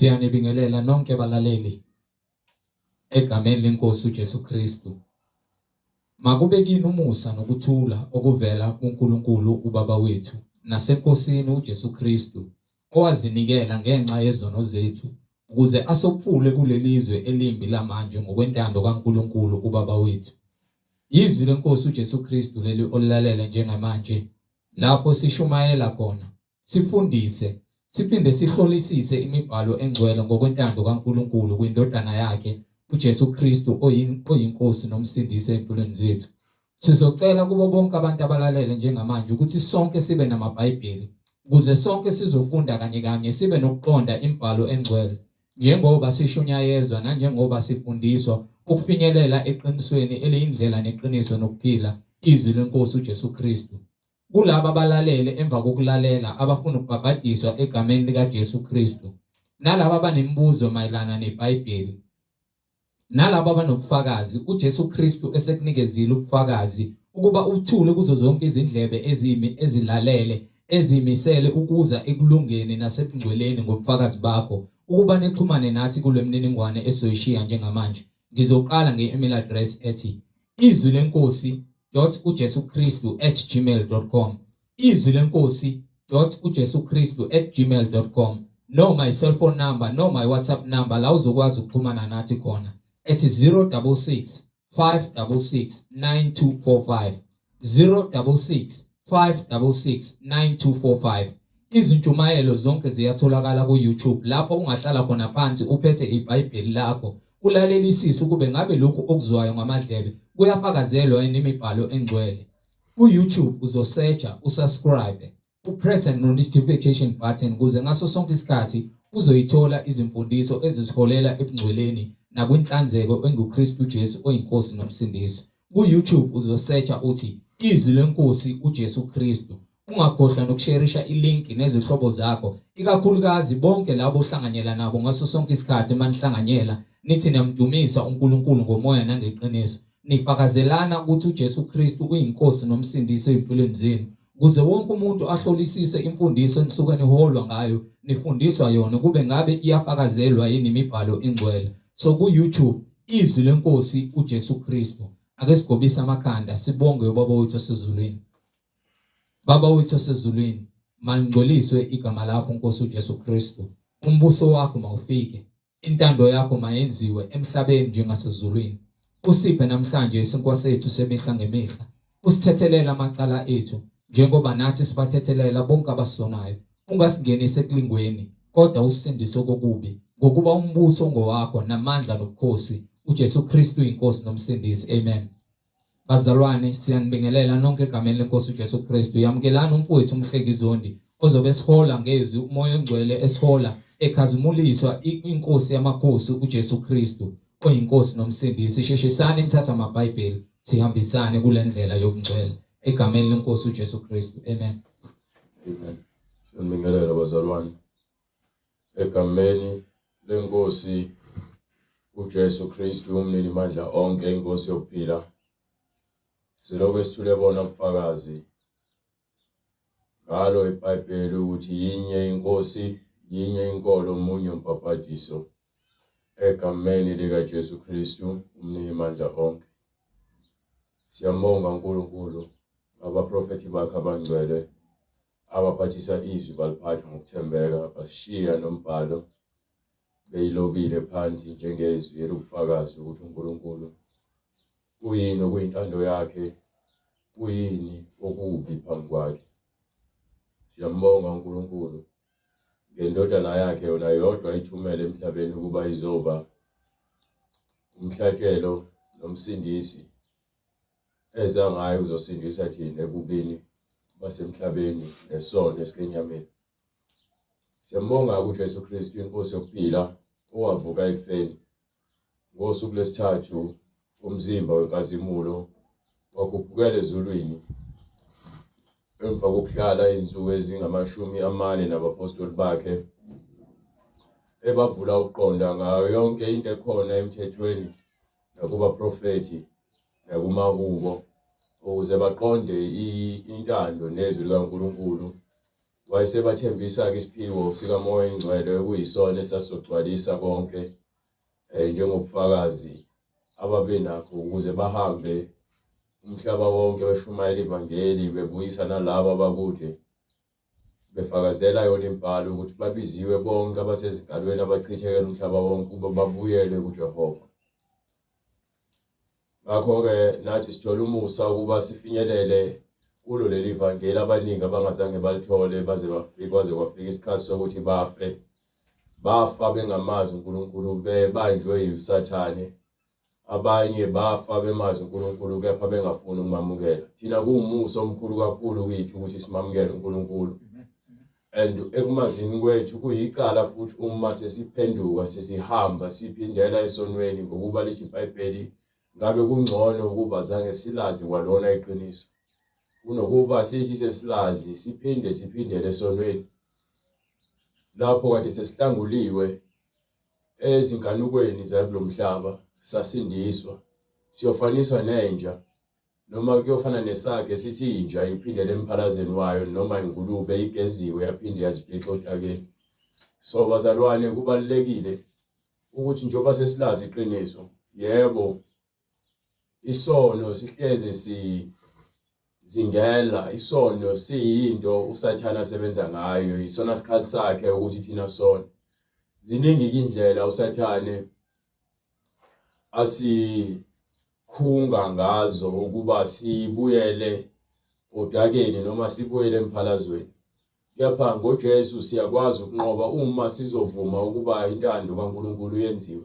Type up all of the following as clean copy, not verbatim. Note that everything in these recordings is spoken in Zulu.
Siyanibingelela nonke balaleli egameni lenkosi uJesu Kristu. Makube kini umusa nokuthula okuvela kuNkulunkulu uBaba wethu naseNkosini uJesu Kristu owazinikela ngenxa yezono zethu ukuze asophule kulelizwe elimbi lamanje ngokwentando kaNkulunkulu uBaba wethu. Izwi lenkosi uJesu Kristu leli olilalele njengamanje lapho sishumayela khona sifundise, siphinde sihlolisise imibhalo engcwele ngokwentando kaNkulunkulu kwiNdodana yakhe uJesu Kristu oyiNkosi noMsindisi empilweni zethu. Sizocela kubo bonke abantu abalalele njengamanje ukuthi sonke sibe namaBhayibheli ukuze sonke sizofunda kanye kanye sibe nokuqonda imibhalo engcwele njengoba sishunyayezwa nanjengoba sifundiswa ukufinyelela eqinisweni eliyindlela neqiniso nokuphila izwi lenkosi uJesu Kristu. Kulabo abalalele emva kokulalela abafuna ukubhabhadiswa egameni likaJesu Kristu, nalabo abanemibuzo mayelana neBhayibheli, nalabo abanobufakazi, uJesu Kristu esekunikezile ubufakazi ukuba uthule kuzo zonke izindlebe ezimi ezilalele ezimisele ukuza ekulungeni nasebungcweleni ngobufakazi bakho ukuba nixhumane nathi kule mniningwane esizoyishiya njengamanje. Ngizoqala nge-email address ethi izwi lenkosi dot uJesu Kristu at gmail dot com izwi lenkosi dot uJesu Kristu at gmail dot com noma i-cellphone number noma i-WhatsApp number la uzokwazi ukuxhumana nathi khona ethi 066 566 9245 066 566 9245 Izintshumayelo zonke ziyatholakala ku-YouTube lapho ungahlala khona phansi uphethe iBhayibheli lakho ulalelisise ukube ngabe lokhu okuzwayo ngamadlebe kuyafakazelwa yini imibhalo engcwele. Ku-YouTube uzosearcha, usubscribe, upress and notification button ukuze ngaso sonke isikhathi uzoyithola izimfundiso ezisiholela ebungcweleni nakwinhlanzeko enguKristu Jesu oyiNkosi noMsindisi. Ku-YouTube uzosearcha uthi Izwi leNkosi uJesu Kristu. Ungakhohlwa nokusherisha ilinki nezihlobo zakho, ikakhulukazi bonke labo ohlanganyela nabo ngaso sonke isikhathi uma nihlanganyela, nithi niyamdumisa uNkulunkulu ngomoya nangeqiniso. Nifakazelana ukuthi uJesu Kristu uyiNkosi noMsindisi ezimpilweni zenu, ukuze wonke umuntu ahlolisise imfundiso enisuke niholwa ngayo, nifundiswa yona, kube ngabe iyafakazelwa yini imibhalo engcwele. So ku-YouTube, Izwi leNkosi uJesu Kristu. Ake sigobise amakhanda sibonge uBaba wethu osezulwini. Baba wethu osezulwini, malingcweliswe igama lakho Nkosi uJesu Kristu. Umbuso wakho mawufike, intando yakho mayenziwe emhlabeni njengasezulwini. Usiphe namhlanje isinkwa sethu semihla ngemihla. Usithethelele amacala ethu njengoba nathi sibathethelela bonke abasonayo. Ungasingenisi ekulingweni, kodwa usisindise kokubi, ngokuba umbuso ungowakho namandla nobukhosi, uJesu Kristu iNkosi noMsindisi. Amen. Bazalwane, siyanibingelela nonke egameni lenkosi uJesu Kristu. Yamukelani umfowethu uMhleki Zondi ozobe esihola ngezwi uMoya oNgcwele esihola ekhazimuliswa inkosi yamakhosi uJesu Kristu oyiNkosi noMsindisi. Sheshisani nithathe amaBhayibheli sihambisane kule ndlela yobungcwele egameni lenkosi uJesu Kristu. Amen. Amen. Siyanibingelela bazalwane egameni lenkosi uJesu Kristu umninimandla onke inkosi yokuphila. Silokhu esithule bona ubufakazi ngalo iBhayibheli ukuthi yinye inkosi, yinye inkolo, munye umbhabhadiso egameni likaJesu Kristu umninimandla onke. Siyambonga uNkulunkulu ngabaprofethi bakhe abangcwele abaphathisa izwi baliphatha ngokuthembeka basishiya nombhalo beyilobile phansi njengezwi elubufakazi ukuthi uNkulunkulu kuyini okuyintando yakhe kuyini okubi phambi kwakhe. Siyambonga uNkulunkulu ngendodana yakhe yona yodwa ayithumele emhlabeni ukuba izoba umhlatshelo nomsindisi eza ngayo uzosindisa thina ebubini basemhlabeni nesono esikenyameni. Siyambonga uJesu Kristu inkosi yokuphila owavuka ekufeni ngosuku lwesithathu umzimba wenkazimulo wakhuphukela ezulwini emva kokuhlala izinsuku ezingamashumi amane nabaphostoli bakhe ebavula ukuqonda ngayo yonke into ekhona emthethweni nakubaprofethi nakumahubo ukuze baqonde intando nezwi likaNkulunkulu. Wayesebathembisa-ke isiphiwo sikaMoya oyiNgcwele okuyisona esasizogcwalisa konke njengobufakazi ababenakho ukuze bahambe umhlaba wonke beshumayela ivangeli bebuyisa nalabo abakude befakazela yona imibhalo ukuthi babiziwe bonke abasezinkalweni abachithekela umhlaba wonke ukuba babuyele kuJehova. Ngakho-ke nathi sithola umusa ukuba sifinyelele kulo leli vangeli abaningi abangazange balithole baze bafike kwaze kwafika isikhathi sokuthi bafe. Bafa bengamazi uNkulunkulu bebanjwe uSathane. Abanye bafa bemazi uNkulunkulu kepha bengafuni ukumamukela. Thina kuwumusa omkhulu kakhulu kithi ukuthi simamukele uNkulunkulu. And ekumazini kwethu kuyicala futhi uma sesiphenduka sesihamba siphindela esonweni ngokuba lithi iBhayibheli ngabe kungcono ukuba zange silazi kwalona iqiniso kunokuba sithi sesilazi siphinde siphindele esonweni lapho kade sesihlanguliwe ezinkanukweni zakulomhlaba sasindiswa siyofaniswa nenja Noma kuyofana nesakhe sithi inja iphindele emphalazeni wayo noma ingulube igeziwe yaphinde yazibhixa odakeni. So bazalwane kubalulekile ukuthi njengoba sesilazi iqiniso, yebo isono sihleze sizingela, isono siyinto uSathane asebenza ngayo, isona sikhathi sakhe ukuthi thina sone. Ziningi indlela uSathane asikhunga ngazo ukuba sibuyele odakeni noma sibuyele emphalazweni. Kepha ngoJesu siyakwazi ukunqoba uma sizovuma ukuba intando kaNkulunkulu yenziwe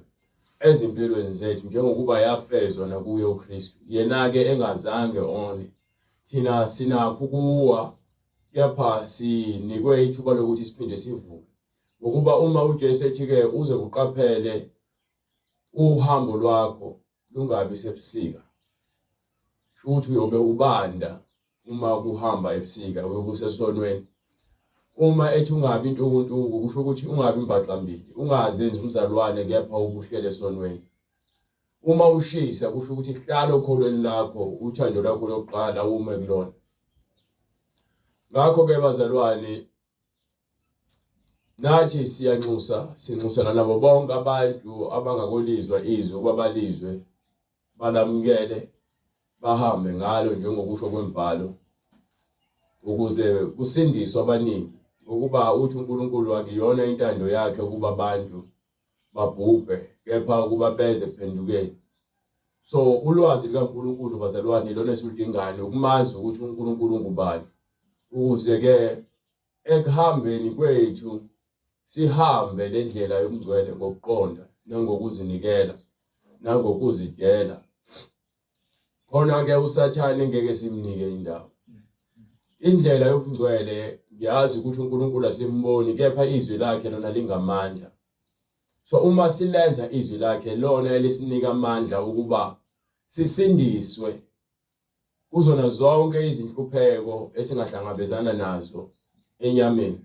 ezimpilweni zethu njengokuba yafezwa nakuye uKristu. Yena-ke engazange one. Thina sinakho ukuwa kepha sinikwe ithuba lokuthi siphinde sivuke. Ngokuba uma uJesu ethi-ke uze kuqaphele uhambo lwakho lungabi sebusika, shuthi uyobe ubanda uma kuhamba ebusika, uyobe usesonweni. Uma ethi ungabi intukuntuku, kusho ukuthi ungabi imbaxambili, ungazenzi umzalwane kepha ubuhlele esonweni. Uma ushisa kusho ukuthi hlala okholweni lakho, uthando lwakho lokuqala ume kulona. Ngakho-ke bazalwane, Nathi siyanxusa, sinxusela nabo bonke abantu abangakolizwa izwi ukuba balizwe, balamukele, bahambe ngalo njengokusho kwemibhalo, ukuze kusindiswe abaningi. Ngokuba uthi uNkulunkulu akuyona intando yakhe ukuba abantu babhubhe, kepha ukuba beze ekuphendukeni. So ulwazi likaNkulunkulu bazalwane ilona esiludingayo, ukumazi ukuthi uNkulunkulu ungubani, ukuze-ke Ekuhambeni kwethu sihambe le ndlela yobungcwele ngokuqonda nangokuzinikela nangokuzidela. Khona-ke uSathane ngeke simnike indawo. Indlela yobungcwele ngiyazi ukuthi uNkulunkulu asimboni kepha izwi lakhe lona lingamandla. So uma silenza izwi lakhe lona elisinika amandla ukuba sisindiswe kuzona zonke izinhlupheko esingahlangabezana nazo enyameni.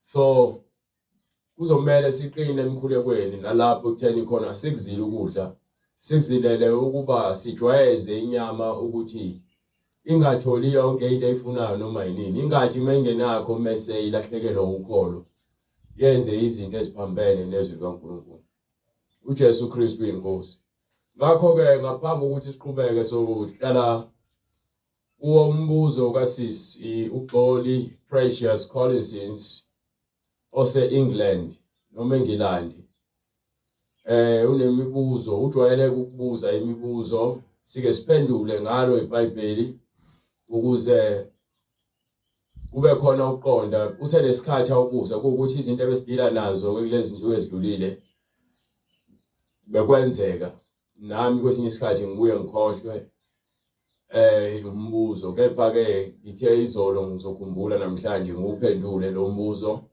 So kuzomele siqine emkhulekweni nalapho ekutheni khona sikuzile ukudla, sikuzilele ukuba sijwayeze inyama ukuthi ingatholi yonke into eyifunayo noma yinini, ingathi uma ingenakho mese ilahlekelwa ukholo, yenze izinto eziphambene nezwi likaNkulunkulu. UJesu Kristu uyiNkosi. Ngakho-ke ngaphambi kokuthi siqhubeke sokuhlala kuwo umbuzo kasisi uXoli Precious Collinsons ose-England noma eNgilandi. Unemibuzo, ujwayele ukubuza imibuzo, sike siphendule ngalo iBhayibheli ukuze kube khona ukuqonda. Usenesikhathi awubuza kuwukuthi izinto ebesidila nazo kulezi zinsuku ezidlulile bekwenzeka nami kwesinye isikhathi ngibuye ngikhohlwe umbuzo, kepha ke ngithe izolo ngizokhumbula namhlanje ngiwuphendule lo mbuzo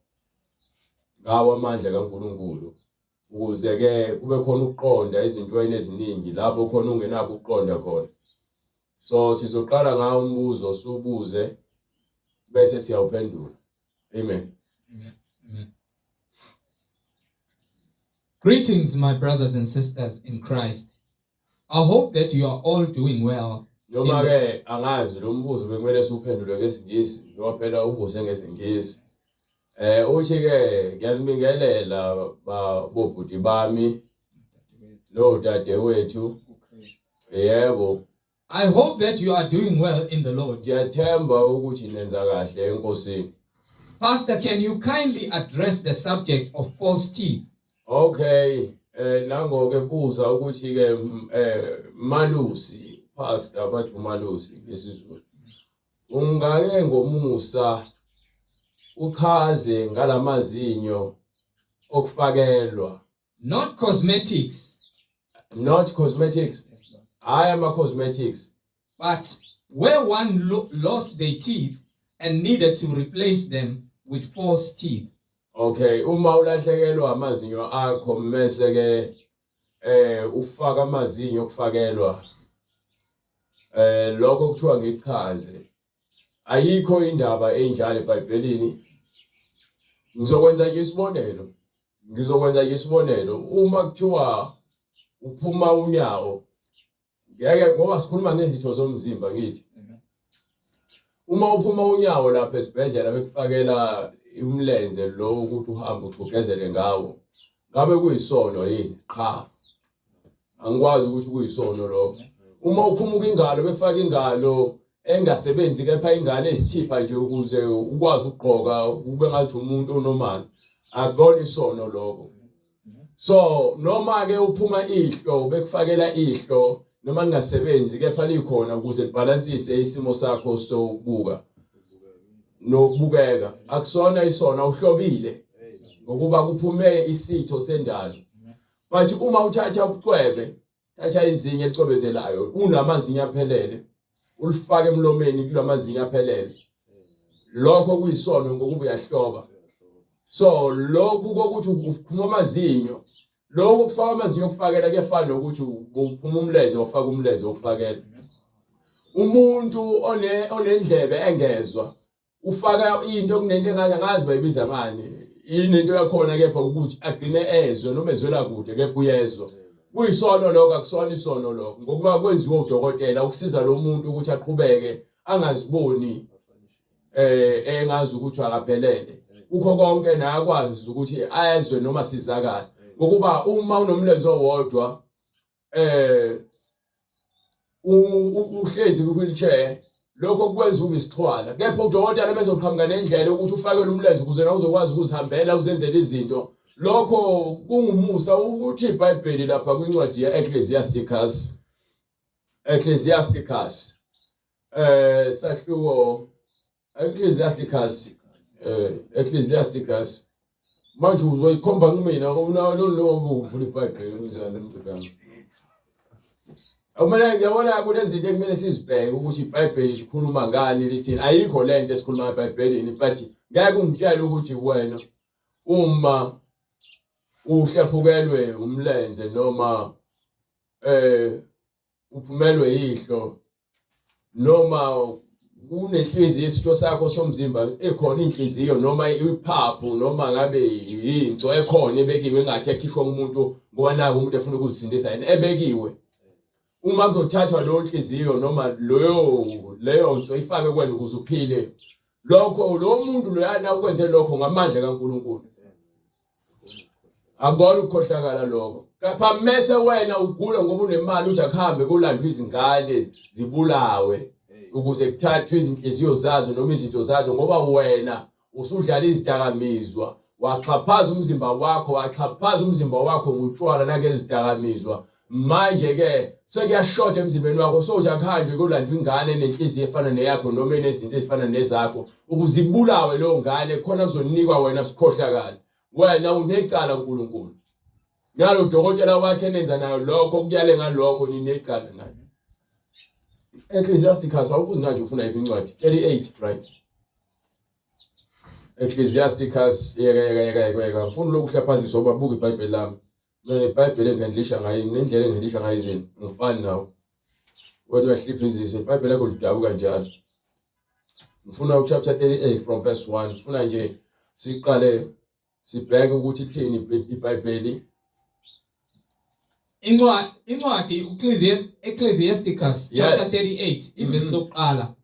ngawo amandla kaNkulunkulu ukuze ke kube khona ukuqonda ezintweni eziningi lapho khona ungenakho ukuqonda khona. So sizoqala ngawo umbuzo siwubuze bese siyawuphendula. Amen. Amen. Amen. Greetings, my brothers and sisters in Christ. I hope that you are all doing well. Noma ke angazi lo mbuzo bekumele siwuphendule ngesiNgisi ngoba phela ubuze ngesiNgisi. Uthi ke ngiyanibingelela bobhuti bami nodadewethu. Yebo. I hope that you are doing well in the Lord. Ngiyathemba ukuthi nenza kahle eNkosini. Pastor, can you kindly address the subject of false teeth? Okay, nango ke buza ukuthi ke malusi, pastor bathi umalusi ngesiZulu. Ungake ngomusa uchaze ngalamazinyo okufakelwa. Not cosmetics. Not cosmetics. Hayi ama cosmetics. But where one lost their teeth and needed to replace them with false teeth. Okay, uma ulahlekelwa amazinyo akho mese ke ufaka amazinyo okufakelwa, lokho kuthiwa ngichaze. Ayikho indaba enjalo eBhayibhelini. Ngizokwenza nje isibonelo. Ngizokwenza nje isibonelo. Uma kuthiwa uphuma unyawo, ngeke, ngoba sikhuluma ngezitho zomzimba ngithi. Uma uphuma unyawo lapha esibhedlela bekufakela umlenze lo ukuthi uhambe uxhugezele ngawo, ngabe kuyisono yini? Qha, angikwazi ukuthi kuyisono lokho. Uma ukhumuka ingalo bekufaka ingalo engasebenzi kepha ingalo eyisithipha nje ukuze ukwazi ukugqoka ube ngathi umuntu onormal, akukona isono lokho. So noma ke uphuma ihlo bekufakela ihlo noma lingasebenzi kepha likhona ukuze libhalansise isimo sakho sokubuka nokubukeka, akusona isona, uhlobile ngokuba kuphume isitho sendalo. But uma uthatha ubucwebe, thatha izinyo elicwebezelayo, unamazinyo aphelele, ulifake emlomeni kulamazinyo aphelele, lokho kuyisono ngokuba uyahloba. So lokhu kokuthi uphuma amazinyo, lokhu kufaka amazinyo okufakela kuyafana nokuthi uphuma umlenze wafaka umlenze wokufakela. Umuntu onendlebe engezwa ufaka into kunento engathi angazi bayibiza ngani, inento yakhona kepha ukuthi agcine ezwe noma ezwela kude kepha uyezwa. Kuyisono lokho? Akusona isono lokho, ngokuba kwenziwa udokotela ukusiza lo muntu ukuthi aqhubeke angaziboni engazi ukuthi akaphelele kukho konke, nakwazi ukuthi ayezwe noma sizakala. Ngokuba uma unomlenze owodwa uhlezi ku-wheelchair, lokho kwenza ube isixhwala, kepha udokotela bezoqhamuka nendlela ukuthi ufakele umlenze ukuze nawe uzokwazi ukuzihambela uzenzele izinto. Lokho kungumusa. Ukuthi iBhayibheli lapha kwincwadi ye-Ecclesiasticus, Ecclesiasticus sahluko Ecclesiasticus, Ecclesiasticus, manje uzoyikhomba kumina unalo lowo uvula iBhayibheli unjani mntu? Kumele ngiyabona kunezinto ekumele sizibheke ukuthi iBhayibheli likhuluma ngani, lithini. Ayikho lento esikhuluma eBhayibhelini, but ngeke ungitshele ukuthi wena uma uhlephukelwe umlenze noma uphumelwe yihlo noma kunenhliziyo, isitho sakho somzimba ekhona inhliziyo noma iphaphu noma ngabe yinso ekhona ebekiwe engathi ekhishwa umuntu ngoba naku umuntu efuna ukuzisindisa yena, ebekiwe, uma kuzothathwa leyo nhliziyo noma leyo nso ifake kuwena ukuze uphile, lokho lo muntu loyana ukwenze lokho ngamandla kaNkulunkulu, akukona ukukhohlakala lokho. Kepha mese wena ugula ngoba unemali uthi akuhambe kulandwe izingane zibulawe ukuze kuthathwe izinhliziyo zazo noma izinto zazo, ngoba wena usudlala izidakamizwa, waxhaphaza umzimba wakho, waxhaphaza umzimba wakho ngotshwala nangezidakamizwa. Manje ke sekuyashoda emzimbeni wakho, sokuthi akuhanjwe kulandwa ingane enenhliziyo efana neyakho noma enezinto ezifana nezakho ukuze ibulawe leyo ngane khona kuzonikwa wena. Sikhohlakala wena, unecala uNkulunkulu nalo dokotela wakhe enenza nayo lokho, kuyale ngalokho ninecala naye. Ecclesiasticus, awubuzi manje ufuna yiphi incwadi? 38, right? Ecclesiasticus, yeka yeka yeka yeka yeka, ngifuna lokhu hlaphaziswa ngoba buka iBhayibheli lami. Mina neBhayibheli engihandlisha ngayo, nendlela engihandlisha ngayo izinto, ngifani nawe. Wena uyahliphizisa iBhayibheli lakho lidabuka njalo. Ngifuna uchapter 38 from verse 1. Ngifuna nje siqale sibheke ukuthi lithini iBhayibheli. Incwadi incwadi Ecclesiasticus chapter 38 ivesi lokuqala.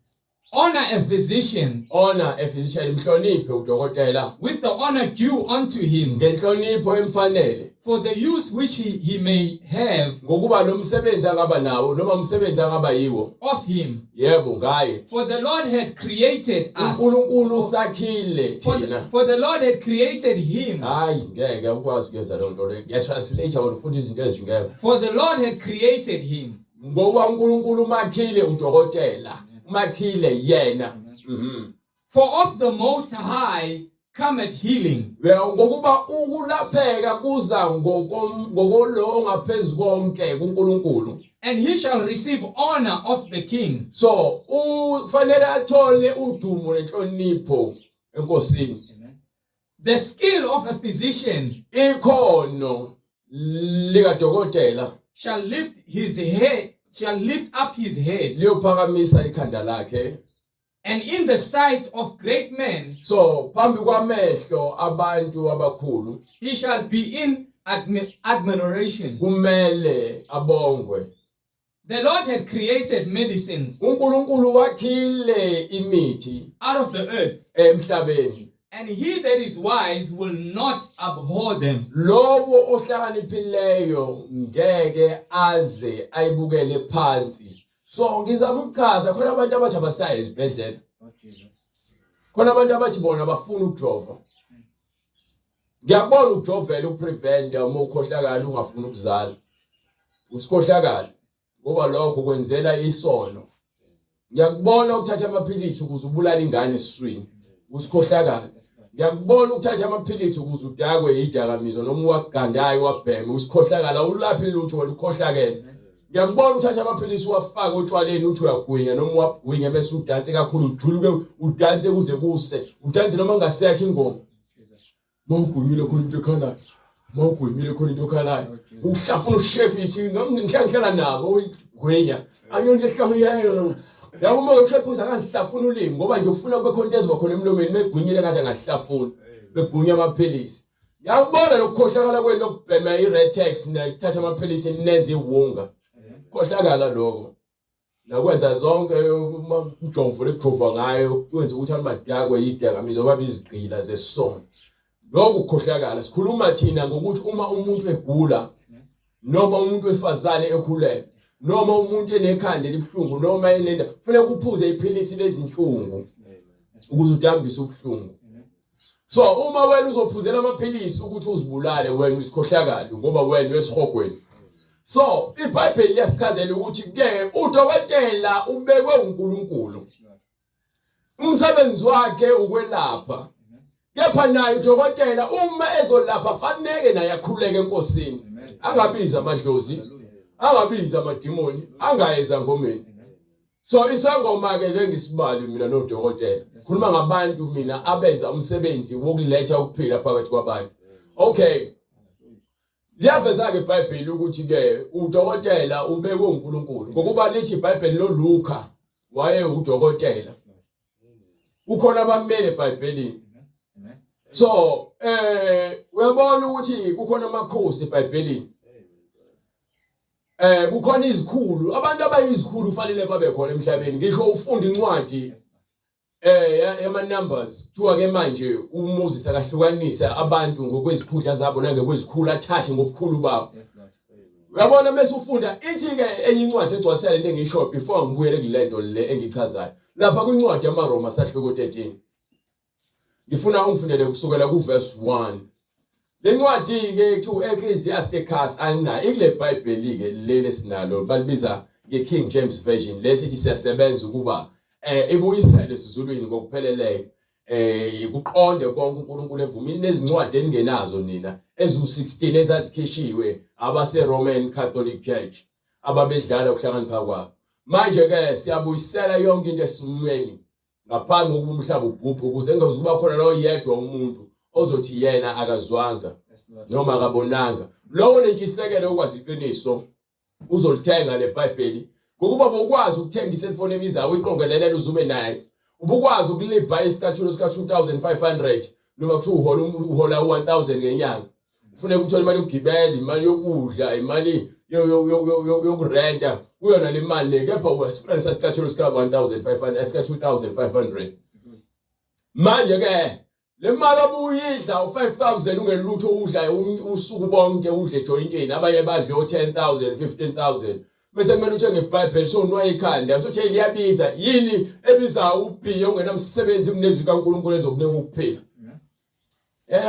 Honor a physician. Honor a physician, mhloniphe udokotela. With the honor due unto him. Ngenhlonipho emfanele. For the use which he may have. Ngokuba lo msebenzi angaba nawo noma umsebenzi angaba yiwo. Of him. Yebo ngaye. For the Lord had created us. uNkulunkulu usakhile thina. For the Lord had created him. Hayi ngeke ukwazi ukuyenza leyo nto leyo. Ngiyatranslate wena ufunda izinto ezingekho. For the Lord had created him. Ngoba uNkulunkulu umakhile udokotela. Umakhile yena. For of the Most High cometh healing. Ngokuba ukulapheka kuza ngokolo ongaphezu konke kuNkulunkulu. And he shall receive honor of the king. So ufanele athole udumo nenhlonipho enkosini. Amen. The skill of a physician, ikhono likadokotela, shall lift his head, shall lift up his head, liyophakamisa ikhanda lakhe, and in the sight of great men, so phambi kwamehlo abantu abakhulu, he shall be in admiration, kumele abongwe. The Lord had created medicines uNkulunkulu wakhile imithi out of the earth, emhlabeni, and he that is wise will not abhor them. Lowo ohlakaniphileyo ngeke aze ayibukele phansi. So ngizama ukuchaza, khona abantu abathi abasaye ezibhedlela, khona abantu abathi bona bafuna ukujova. Ngiyakubona ukujovela ukuprevent uma ukhohlakala ungafuni ukuzala, usikhohlakala ngoba lokho kwenzela isono. Ngiyakubona ukuthatha amaphilisi ukuze ubulale ingane esiswini, usikhohlakala. Ngiyakubona ukuthatha amaphilisi ukuze udakwe idakamizwa noma uwagandayo wabheme, usikhohlakala, ulaphi lutho wena ukhohlakele. Ngiyakubona ukuthatha amaphilisi uwafake otshwaleni uthi uyagwinya noma uwagwinya bese udanse kakhulu, ujuluke udanse kuze kuse, udanse noma ungasekho ingoma. Mawugwinyile khona into ekhalayo, mawugwinyile khona into ekhalayo, uhlafuna ushefisi ngihlala nabo uyigwinya anyonhle. Yabo uma ushephuza akazihlafuna ulimi ngoba nje ufuna kube khona into ezoba khona emlomeni, megwinyile kaze angahlafuni, begwinya amaphilisi. Ngiyakubona lokukhohlakala kwenu lokubhema i-red tax nekuthatha amaphilisi nenze iwunga. Khohlakala lokho. Nakwenza zonke umjovo lekujova ngayo kwenza ukuthi amadakwe yidakamizwa babe izigqila zesono. Lokhu kukhohlakala. Sikhuluma thina ngokuthi uma umuntu egula noma umuntu wesifazane ekhulelwe noma umuntu enekhanda elibuhlungu noma enenda, kufanele uphuze iphilisi lezinhlungu ukuze udambise ubuhlungu. So uma wena uzophuzela amaphilisi ukuthi uzibulale, wena usikhohlakala ngoba wena wesihogweni. So iBhayibheli liyasichazela ukuthi ke udokotela ubekwe uNkulunkulu, umsebenzi wakhe ukwelapha, kepha naye udokotela uma ezolapha faneke naye akhuleke enkosini, angabiza amadlozi, angabiza amadimoni, angayi ezangomeni. So isangoma ke ke ngisibali mina nodokotela, khuluma ngabantu mina abenza umsebenzi wokuletha ukuphila phakathi kwabantu. Okay, liyaveza ke iBhayibheli ukuthi ke udokotela ubekwe uNkulunkulu, ngokuba lithi iBhayibheli noLuka waye udokotela. Kukhona abamele eBhayibhelini. So uyabona ukuthi kukhona amakhosi eBhayibhelini, kukhona izikhulu, abantu abayizikhulu kufanele babe khona emhlabeni. Ngisho ufunda incwadi yama numbers, kuthiwa ke manje uMoses akahlukanisa abantu ngokwezikhundla zabo nangekwezikhulu, athathe ngobukhulu babo. Uyabona mase ufunda ithi ke enye incwadi egcwalisela lento engisho before ngibuyele kulento le engichazayo. Lapha kwincwadi yamaRoma sahluko 13. Ngifuna ungifundele kusukela ku verse 1. Le ncwadi ke kuthiwa Ecclesiasticus alina ikule Bible ke leli sinalo balibiza ngeKing James Version, lesithi siyasebenza ukuba ibuyisele esizulwini ngokupheleleyo, kuqonde konke uNkulunkulu evumile. Nezincwadi eningenazo nina ezu16 ezazikhishiwe abase Roman Catholic Church ababedlala ukuhlakanipha kwabo. Manje ke siyabuyisela yonke into esimweni ngaphambi kokuba umhlaba ubhubhe, ukuze engezukuba khona lo yedwa umuntu ozothi yena akazwanga noma akabonanga. Lowo nentshisekelo ukwazi iqiniso uzolithenga le Bible, ngokuba bokwazi ukuthenga iselfoni ebizayo uyiqongelelele uzube nayo, ubukwazi ukulibha isicathulo sika 2500 noma kuthiwa uhola u1000 ngenyanga. Kufuneka uthole imali yokugibela, imali yokudla, imali yokurenta kuyona le mali le, kepha wasifuna lesasicathulo sika 1500 esika 2500. Manje ke le mali obuyidla u5000 ungelutho udla usuku bonke, udle ejoyintini, abanye badle o10000 15000, bese kumele uthenge iBhayibheli, so unwaye ikhanda sothe liyabiza. Yini ebiza ubhiya ongenamsebenzi kunezwi kaNkulunkulu enzokunika ukuphila?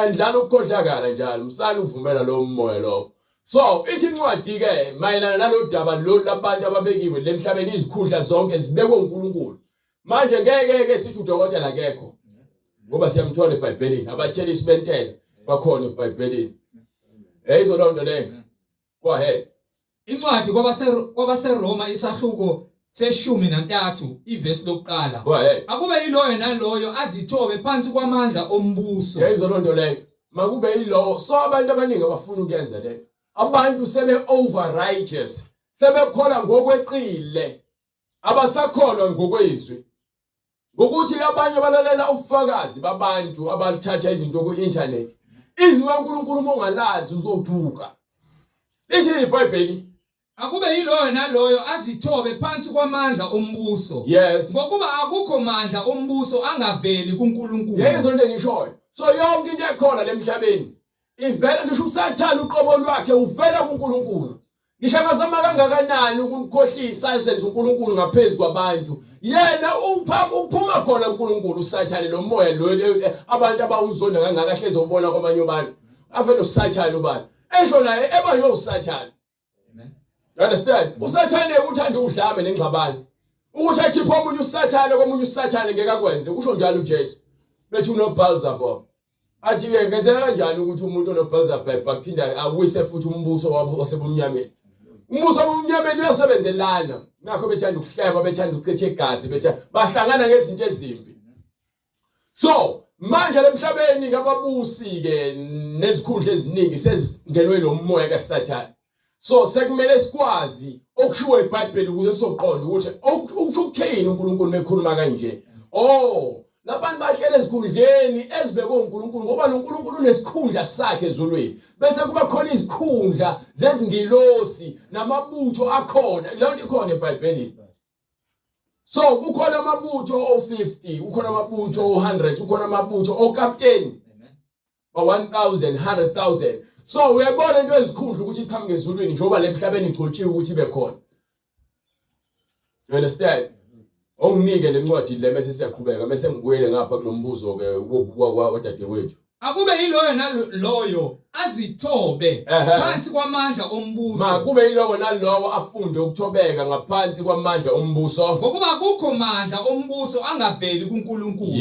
Ndlala ukukhohlakala njalo, msana uvumela lo moya lo. So ithi incwadi ke mayelana nalolu daba lolu labantu ababekiwe lemhlabeni, izikhundla zonke zibekwe uNkulunkulu. Manje ngeke ke sithi udokotela akekho, ngoba siyamthola eBhayibhelini, abathelisi bentela bakhona eBhayibhelini. Hey, loo nto leyo. Go ahead. Incwadi kwabaseRoma isahluko se-13 ivesi lokuqala. Go ahead. Akube yiloyo naloyo azithobe phansi kwamandla ombuso. Yayizwa loo nto leyo. Makube yilowo. So abantu abaningi abafuna ukuyenza leyo. Abantu sebe over righteous, sebekholwa ngokweqile, abasakholwa ngokwezwi. Ngokuthi abanye balalela ubufakazi babantu abalithatha izinto ku-internet. Izwi kaNkulunkulu uma ungalazi uzoduka. Lithini iBhayibheli? Akube yiloyo naloyo azithobe phansi kwamandla ombuso. Ngokuba akukho mandla ombuso angaveli kuNkulunkulu. Yezo into engishoyo. So yonke into ekhona lemhlabeni ivela, ngisho uSathane uqobo lwakhe uvela kuNkulunkulu. Ngisho angazama kangakanani ukukhohlisa ezenza uNkulunkulu ngaphezulu kwabantu, yena upha uphuma khona uNkulunkulu. uSathane lo moya lo abantu abawuzonda kangaka, hleze ubona kwabanye abantu avele uSathane, ubani esho naye eba uSathane. You understand? USathane uthanda udlame nengxabano. Ukuthi akhiphe omunye uSathane komunye uSathane ngeke akwenze, kusho njalo uJesu. Bethi unoBeelzebub. Athi ke ngenzeka kanjani ukuthi umuntu onoBeelzebub aphinda awise futhi umbuso wabo osebumnyameni? Umbuso wobumnyameni uyasebenzelana. Ngakho bethanda ukuhleba, bethanda ukuchitha igazi, betha bahlangana ngezinto ezimbi. So manje lemhlabeni ngababusi ke nezikhundla eziningi sezingenwe lo moya kaSathane. So sekumele sikwazi okushiwo iBhayibheli ukuze sizoqonda ukuthi usho ukuthini uNkulunkulu mekhuluma kanje. Oh, labantu bahlele ezikhundleni ezibekwe uNkulunkulu, ngoba noNkulunkulu unesikhundla sakhe ezulwini. Bese kuba khona izikhundla zezingilosi namabutho akhona. Leyo nto ikhona eBhayibhelini. So kukhona amabutho o50, kukhona amabutho o100, kukhona amabutho okapteni ba 1000, 100,000. So uyabona into ezikhundla ukuthi iqhamuke ezulwini, njengoba lemhlabeni igcotshiwe ukuthi ibe khona. You understand? Onginike lencwadi le mase siyaqhubeka, mase ngibuyele ngapha kulombuzo ke wadadewethu. Akube yiloyo naloyo azithobe phansi kwamandla ombuso. Makube yilowo nalowo afunde ukuthobeka ngaphansi kwamandla ombuso. Ngokuba akukho mandla ombuso angaveli kuNkulunkulu.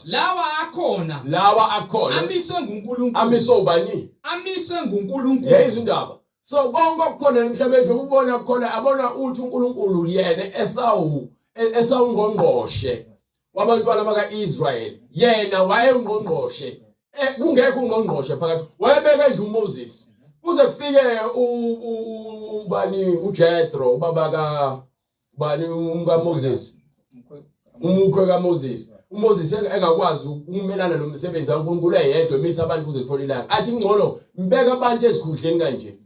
Lawa akhona. Lawa akhona. Amiswe nguNkulunkulu. Amiswe ubani? Amiswe nguNkulunkulu. Yeyizwa indaba. So konke okukhona emhlabeni nje ubona khona abona uthi uNkulunkulu yena esawu esawungqongqoshe wabantwana baka-Israyeli, yena wayengqongqoshe, kungekho ungqongqoshe phakathi, wayebeke nje uMoses kuze kufike ubani, uJethro, ubaba ka bani, umka Moses, umukhwe kaMoses. uMoses engakwazi ukumelana nomsebenzi kaNkulunkulu eyedwa, emisa abantu kuze kuthole ilanga, athi ngcono ngibeka abantu ezikhundleni kanje,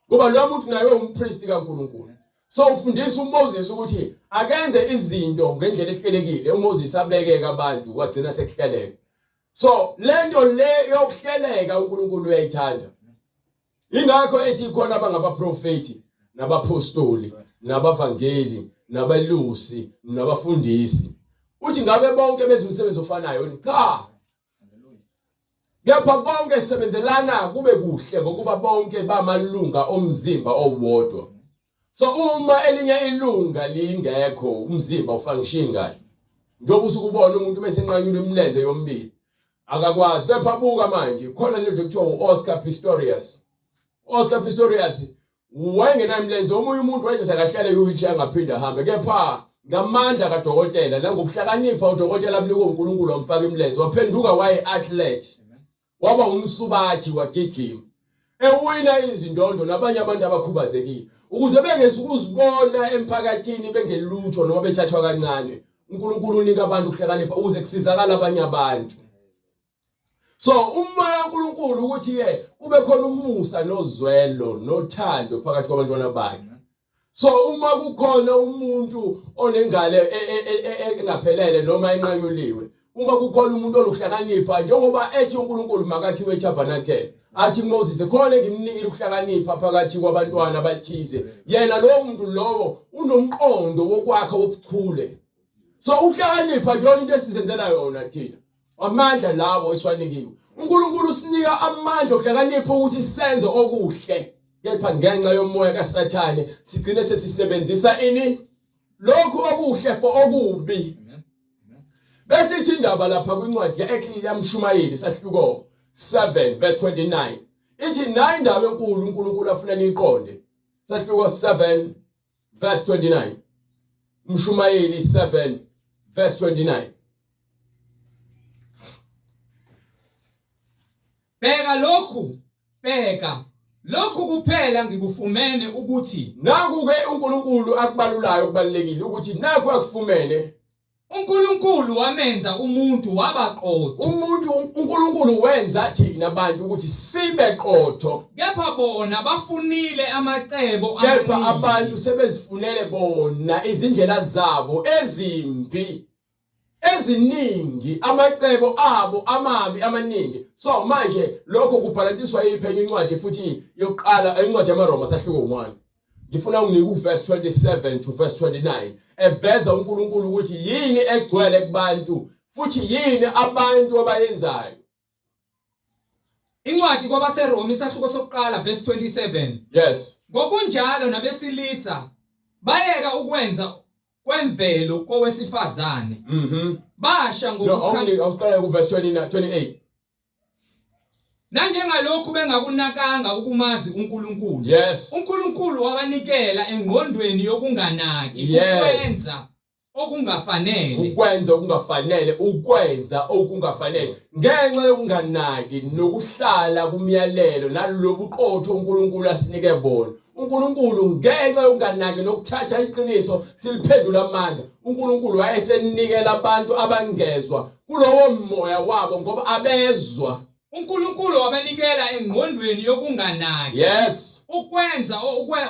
ngoba lo muntu naye umpristi kaNkulunkulu. So ufundisa uMoses ukuthi akenze izinto ngendlela ehlelekile. uMoses abekeka abantu, wagcina sekuhleleka. So lento le yokuhleleka uNkulunkulu uyayithanda, ingakho ethi khona abangabaprofeti nabapostoli nabavangeli nabelusi nabafundisi. Uthi ngabe bonke benza umsebenzi ofanayo? Cha, kepha bonke kusebenzelana kube kuhle, ngokuba bonke bamalunga omzimba owodwa. So uma elinye ilunga lingekho, umzimba ufunction kahle. Njengoba usukubona umuntu bese enqanyulwe imilenze yomibili, akakwazi. Kepha buka manje, khona lento kuthiwa u-Oscar Pistorius. Oscar Pistorius wayengenayo imilenze. Omunye umuntu wayethi sekahlale kwi-wheelchair, angaphinde ahambe, kepha ngamandla kadokotela nangokuhlakanipha udokotela abunikwe uNkulunkulu, wamfaka imilenze, waphenduka waye-athlete, waba umsubathi, wagijima ewina izindondo nabanye abantu abakhubazekile, ukuze bengezi ukuzibona emphakathini bengelutho noma bethathwa kancane. uNkulunkulu unika abantu ukuhlakanipha ukuze kusizakala abanye abantu. So umoya kaNkulunkulu ukuthi ke kube khona umusa nozwelo nothando phakathi kwabantwana bakhe. So uma kukhona umuntu onengane e, e, e, engaphelele noma enqanyuliwe, uma kukhona umuntu onokuhlakanipha njengoba ethi uNkulunkulu makakhiwe eTabernacle, athi kuMoses khona engimnikile ukuhlakanipha phakathi kwabantwana abathize. Yena lowo muntu lowo unomqondo wokwakha wobuchule. So ukuhlakanipha kuyona into esizenzela yona thina. Amandla lawo esiwanikiwe. uNkulunkulu usinika amandla okuhlakanipha ukuthi senze okuhle. Kepha ngenxa yomoya kaSathane sigcine sesisebenzisa ini lokhu okuhle for okubi. Bese ithi indaba lapha kwincwadi kaEkliyamshumayeli sahluko 7 verse 29. Ithi nayi indaba enkulu uNkulunkulu afuna niyiqonde. Sahluko 7 verse 29 Mshumayeli 7 verse 29 Bheka lokhu bheka lokhu kuphela ngikufumene ukuthi Naku ke uNkulunkulu akubalulayo kubalekile ukuthi nakho akufumene uNkulunkulu wamenza umuntu waba qotho. Umuntu uNkulunkulu wenza thina abantu ukuthi sibe qotho. Kepha bona bafunile amacebo Kepha abantu sebezifunele bona izindlela zabo ezimbi eziningi amacebo abo amabi amaningi so manje lokho kubhalantiswa yiphi enye incwadi futhi yokuqala incwadi yamaRoma sahluko 1 Ngifuna unginike uverse 27 to verse 29 eveza uNkulunkulu ukuthi yini egcwele kubantu futhi yini abantu abayenzayo. Incwadi kwabaseRoma isahluko sokuqala verse 27. Yes. Ngokunjalo nabesilisa bayeka ukwenza kwemvelo kowesifazane. Mhm. Basha ngokukhanya. No, awuqale ku verse 29 28. Nanjengalokhu bengakunakanga ukumazi uNkulunkulu. Yes. uNkulunkulu wabanikela engqondweni yokunganaki Yes. ukwenza okungafanele. Ukwenza okungafanele, ukwenza okungafanele ngenxa yokunganaki nokuhlala kumyalelo nalobuqotho uNkulunkulu asinike bona. uNkulunkulu ngenxa yokunganaki nokuthatha iqiniso siliphendula amanga. uNkulunkulu wayesenikela abantu abangezwa kulowo moya wabo ngoba abezwa. uNkulunkulu wabanikela engqondweni yokunganaki. Yes. Ukwenza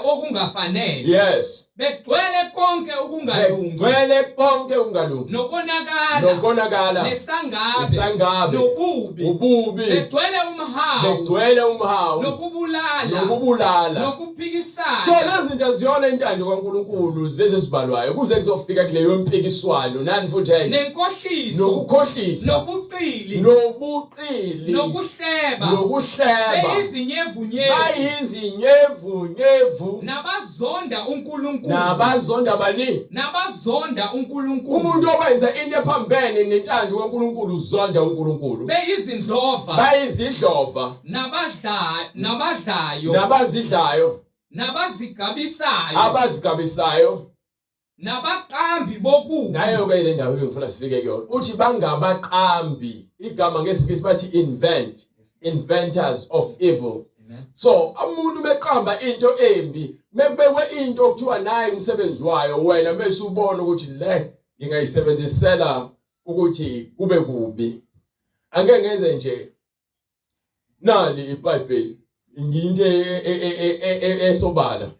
okungafanele. Yes. Begcwele konke ukungalungi. Begcwele konke ukungalungi. Nokonakala. Nokonakala. Nesangabe. Nesangabe. Nobubi. Ububi. Begcwele umhawu. Begcwele umhawu. Nokubulala. Nokubulala. Nokuphikisana. So lezi zinto aziyona intando kaNkulunkulu zezi ezibhalwayo kuze kuzofika kuleyo mpikiswano nani futhi hey. Nenkohliso. Nokukhohlisa. Nobuqili. Nobuqili. Nokuhleba. Nokuhleba. Beyizinyevunyevu. Bayizinyevunyevu. Nabazonda uNkulunkulu. Nabazonda bani? Nabazonda uNkulunkulu. Umuntu owenza into ephambene nentando kaNkulunkulu uzonda uNkulunkulu. Beyizindlova. Bayizidlova. Nabadla nabadlayo. Nabazidlayo. Nabazigabisayo. Abazigabisayo. Nabaqambi bokubi. Nayo ke le ndawo engifuna sifike kuyona. Uthi bangabaqambi. Igama ngesiNgisi bathi invent, inventors of evil. So umuntu meqamba into embi, mekubekwe into okuthiwa nayi umsebenzi wayo wena mese ubona ukuthi le ngingayisebenzisela ukuthi kube kubi. Angeke ngenze nje nali iBhayibheli ngiyinto e, e, e, esobala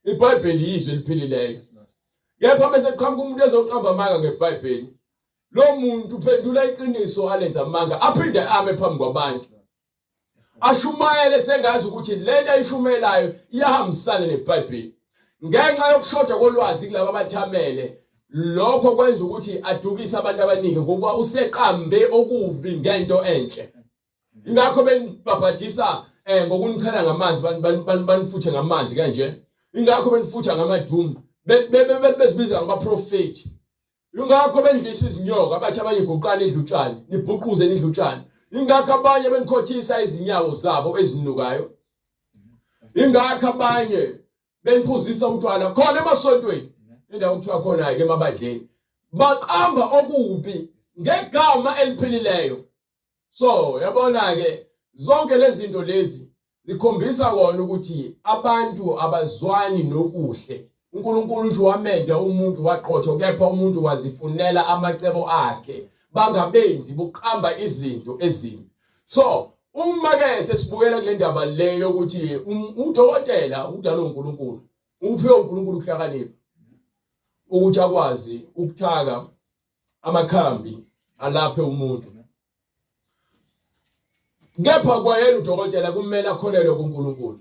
iBhayibheli yizwi eliphilileyo kepha bese kuqhamuka umuntu ezoqamba amanga ngeBhayibheli lo muntu uphendula iqiniso alenza amanga aphinde ame phambi kwabantu ashumayele sengazi ukuthi lento ayishumelayo iyahambisana neBhayibheli ngenxa yokushoda kolwazi kulabo abathamele lokho kwenza ukuthi adukise abantu abaningi ngokuba useqambe okubi ngento enhle ingakho benibhabhadisa eh ngokunichela ngamanzi banifuthe ngamanzi kanje ingakho benifutha ngamadumu bezibiza ngabaprofeti ingakho bendlisa izinyoka abathi abanye guqani idla utshani nibhuquze nidla utshani ingakho abanye benikhothisa izinyawo zabo ezinukayo ingakho abanye beniphuzisa utshwala khona emasontweni indawo kuthiwa khona ke emabandleni baqamba okubi ngegama eliphilileyo so yabona ke zonke lezi zinto lezi zikhombisa kona ukuthi abantu abazwani nokuhle uNkulunkulu uthi wamenza umuntu waqotho kepha umuntu wazifunela amacebo akhe bangabenzi bokuqamba izinto ezimbi. So uma ke sesibukela kule ndaba le yokuthi udokotela udalwe uNkulunkulu, uphiwe uNkulunkulu ukuhlakanipha ukuthi akwazi ukuthaka amakhambi alaphe umuntu. Kepha kwayena udokotela kumele akholelwe kuNkulunkulu.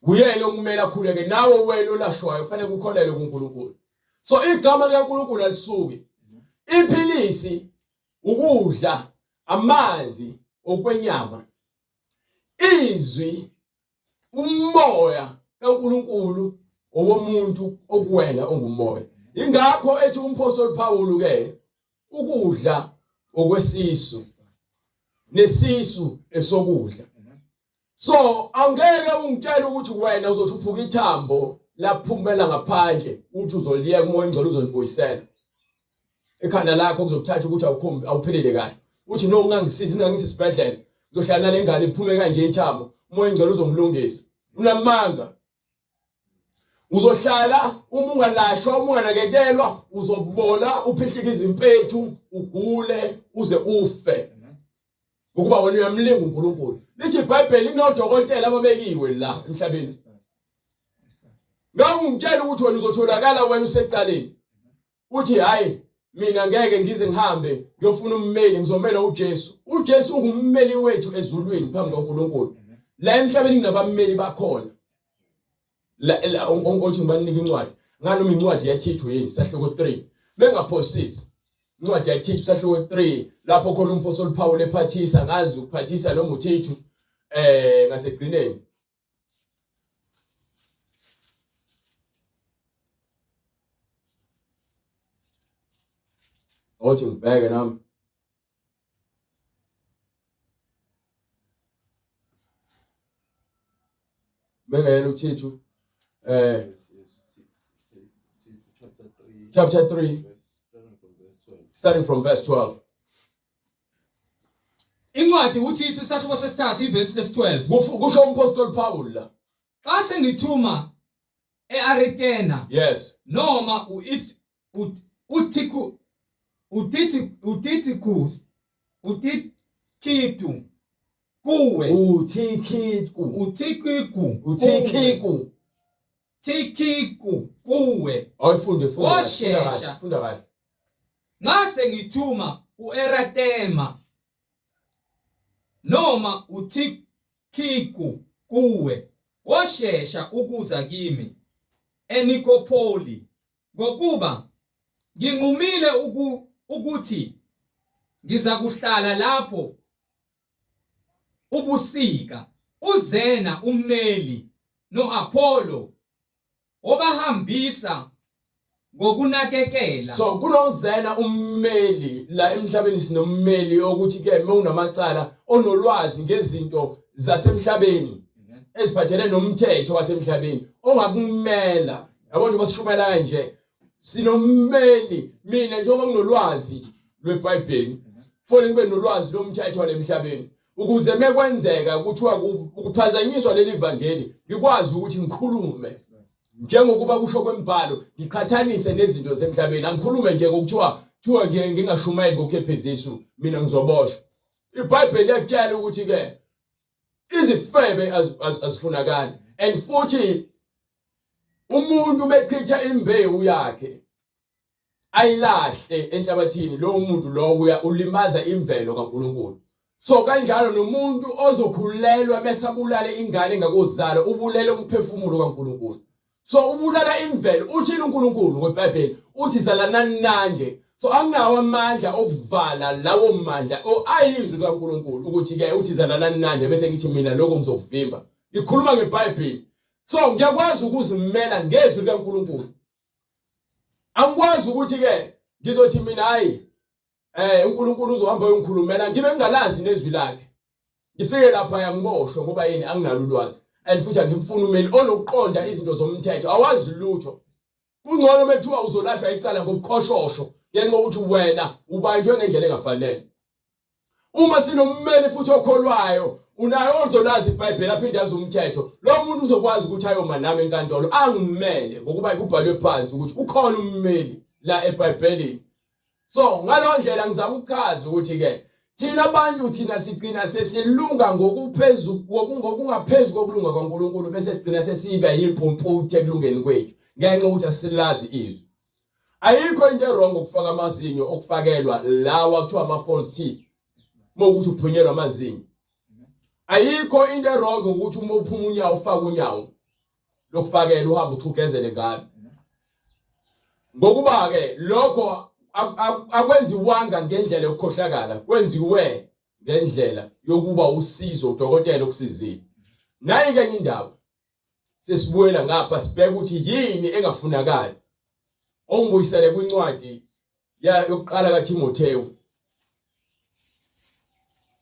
Uyena okumele akhuleke nawe wena olashwayo kufanele ukholelwe kuNkulunkulu. So igama likaNkulunkulu alisuki. Iphilisi ukudla amanzi okwenyama izwi umoya kaNkulunkulu owomuntu okuwena ongumoya ingakho ethi umphostoli Paul ke ukudla okwesisu nesisu esokudla so angeke ungitshele ukuthi wena uzothi uphuka ithambo laphumela ngaphandle uthi uzoliyeka umoya ongcwele uzolibuyisela ekhanda lakho kuzokuthatha ukuthi awukhombi awuphelele kahle uthi no ungangisizi ungangisi isibhedlela uzohlala nale ngane iphume kanje ithambo umoya ongcwele uzongilungisa unamanga uzohlala uma ungalashwa uma unganakekelwa uzobola uphihlike izimpethu ugule uze ufe ngokuba wena uyamlinga uNkulunkulu lithi iBhayibheli kunodokotela ababekiwe la emhlabeni ngangungitshela ukuthi wena uzotholakala wena usekuqaleni uthi hayi mina ngeke ngize ngihambe ngiyofuna ummeli ngizomela uJesu uJesu ungummeli wethu ezulwini phambi kaNkulunkulu la emhlabeni kunabammeli bakhona la othi ngibanika incwadi nganoma incwadi yaThithu yini sahluko 3 bengaphosisi incwadi yaThithu sahluko 3 lapho khona umphostoli Paul ephathisa ngazi ukuphathisa noma uThithu eh ngasegcineni Othi ngibheke nami. Bengayena uThithu eh chapter 3 starting from verse 12. Incwadi uThithu isahluko sesithathu ivesi lesi-12. Kusho umphostoli Paul la. Xa sengithuma eAritena Yes. noma uThiku uTithi uTithikus uTikhitu kuwe uThikhiku uThikiku uThikhiku Thikiku kuwe Awufunde funda kahle, funda Woshesha. kahle funda kahle nxa sengithuma uEratema noma uThikiku kuwe woshesha ukuza kimi eNikopholi ngokuba nginqumile ukuthi ngizakuhlala lapho ubusika uZena ummeli noApollo obahambisa ngokunakekela. So kunozena ummeli la emhlabeni sinommeli okuthi ke uma unamacala onolwazi ngezinto zasemhlabeni eziphathelene nomthetho wasemhlabeni ongakumela yabo nje basishumela kanje sinommeli mina njengoba nginolwazi lweBhayibheli kufanele ngibe nolwazi lomthetho walemhlabeni ukuze mekwenzeka kuthiwa ukuphazanyiswa leli vangeli ngikwazi ukuthi ngikhulume njengokuba kusho kwembhalo ngiqhathanise nezinto zemhlabeni angikhulume nje ngokuthiwa kuthiwa ngingashumayeli ngokukhepheziswa mina ngizoboshwa iBhayibheli liyakutshela ukuthi ke izifebe azifunakali and futhi umuntu bechitha imbewu yakhe ayilahle enhlabathini lowo muntu lowo uya ulimaza imvelo kaNkuluNkulu so kanjalo nomuntu ozokhulelwa bese abulale ingane engakozala ubulele umphefumulo kaNkuluNkulu so ubulala imvelo uthini uNkulunkulu ngeBhayibheli uthi zalanani nanje so anginawo amandla okuvala lawo mandla ayizwi likaNkuluNkulu ukuthi ke uthi zalanani nanje bese ngithi mina lokho ngizokuvimba ngikhuluma ngeBhayibheli so ngiyakwazi ukuzimela ngezwi likaNkuluNkulu angikwazi ukuthi ke ngizothi mina hayi eh uNkulunkulu uzohamba uyongikhulumela ngibe ngingalazi nezwi lakhe ngifike lapha yangiboshwe ngoba yini anginalo ulwazi and futhi angimfuni umeli onokuqonda izinto zomthetho awazi lutho kungcono mekuthiwa uzolahlwa icala ngobukhoshosho ngenxa yokuthi wena ubanjwe ngendlela engafanele Uma sinommeli futhi okholwayo unaye ozolazi iBhayibheli aphinde azi umthetho lo muntu uzokwazi ukuthi ayoma nami enkantolo angimele ngokuba kubhalwe phansi ukuthi ukhona ummeli la eBhayibhelini so ngalo ndlela ngizama ukuchaza ukuthi ke Thina abantu thina sigcina sesilunga ngokuphezu ngokungaphezu kokulunga kwaNkulunkulu bese sigcina sesiba yimpumputhe ekulungeni kwethu ngenxa yokuthi asilazi izwi. Ayikho into ewrong ukufaka amazinyo okufakelwa lawa kuthiwa ama false teeth. Mawukuthi uphunyelwa amazinyo. Ayikho into ewrong ukuthi uma uphuma unyawo ufake unyawo lokufakela uhambe uxhugezele ngalo. Ngokuba ke lokho akwenziwanga ngendlela yokukhohlakala, kwenziwe ngendlela yokuba usizo udokotela okusizile. Nayi ke enye indaba. Sesibuyela ngapha sibheka ukuthi yini engafunakali. Ongibuyisele kwincwadi yokuqala kaThimothewu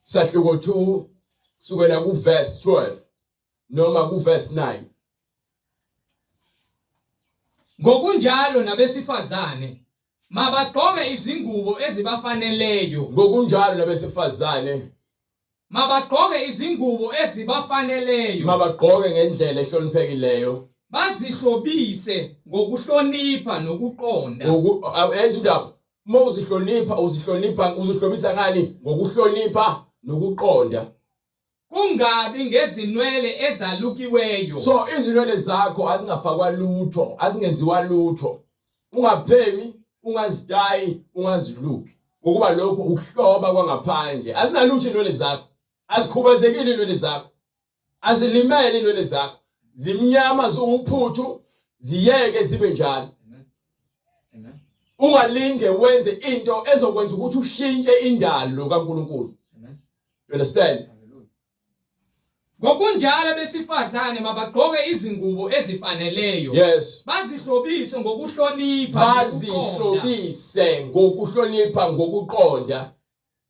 sahluko 2 kusukela kuverse 12 noma kuverse 9. Ngokunjalo nabesifazane mabagqoke izingubo ezibafaneleyo. Ngokunjalo nabesifazane mabagqoke izingubo ezibafaneleyo. Mabagqoke ngendlela ehloniphekileyo. Bazihlobise ngokuhlonipha nokuqonda. Ezwa indaba. Uma uzihlonipha uzihlonipha uzihlobisa ngani? Ngokuhlonipha nokuqonda. Kungabi ngezinwele ezalukiweyo. So izinwele zakho azingafakwa lutho, azingenziwa lutho. Ungaphemi, ungazidayi, ungaziluki. Ngokuba lokho ukuhloba kwangaphandle. Azinalutho inwele zakho. Azikhubazekile inwele zakho. Azilimele inwele zakho. Zimnyama ziwuphuthu, ziyeke zibe njalo. Ungalinge wenze into ezokwenza ukuthi ushintshe indalo kaNkulunkulu. You understand? Ngokunjalo abesifazane mabagqoke izingubo ezifaneleyo. Yes. Bazihlobise ngokuhlonipha. Bazihlobise ngokuhlonipha ngokuqonda.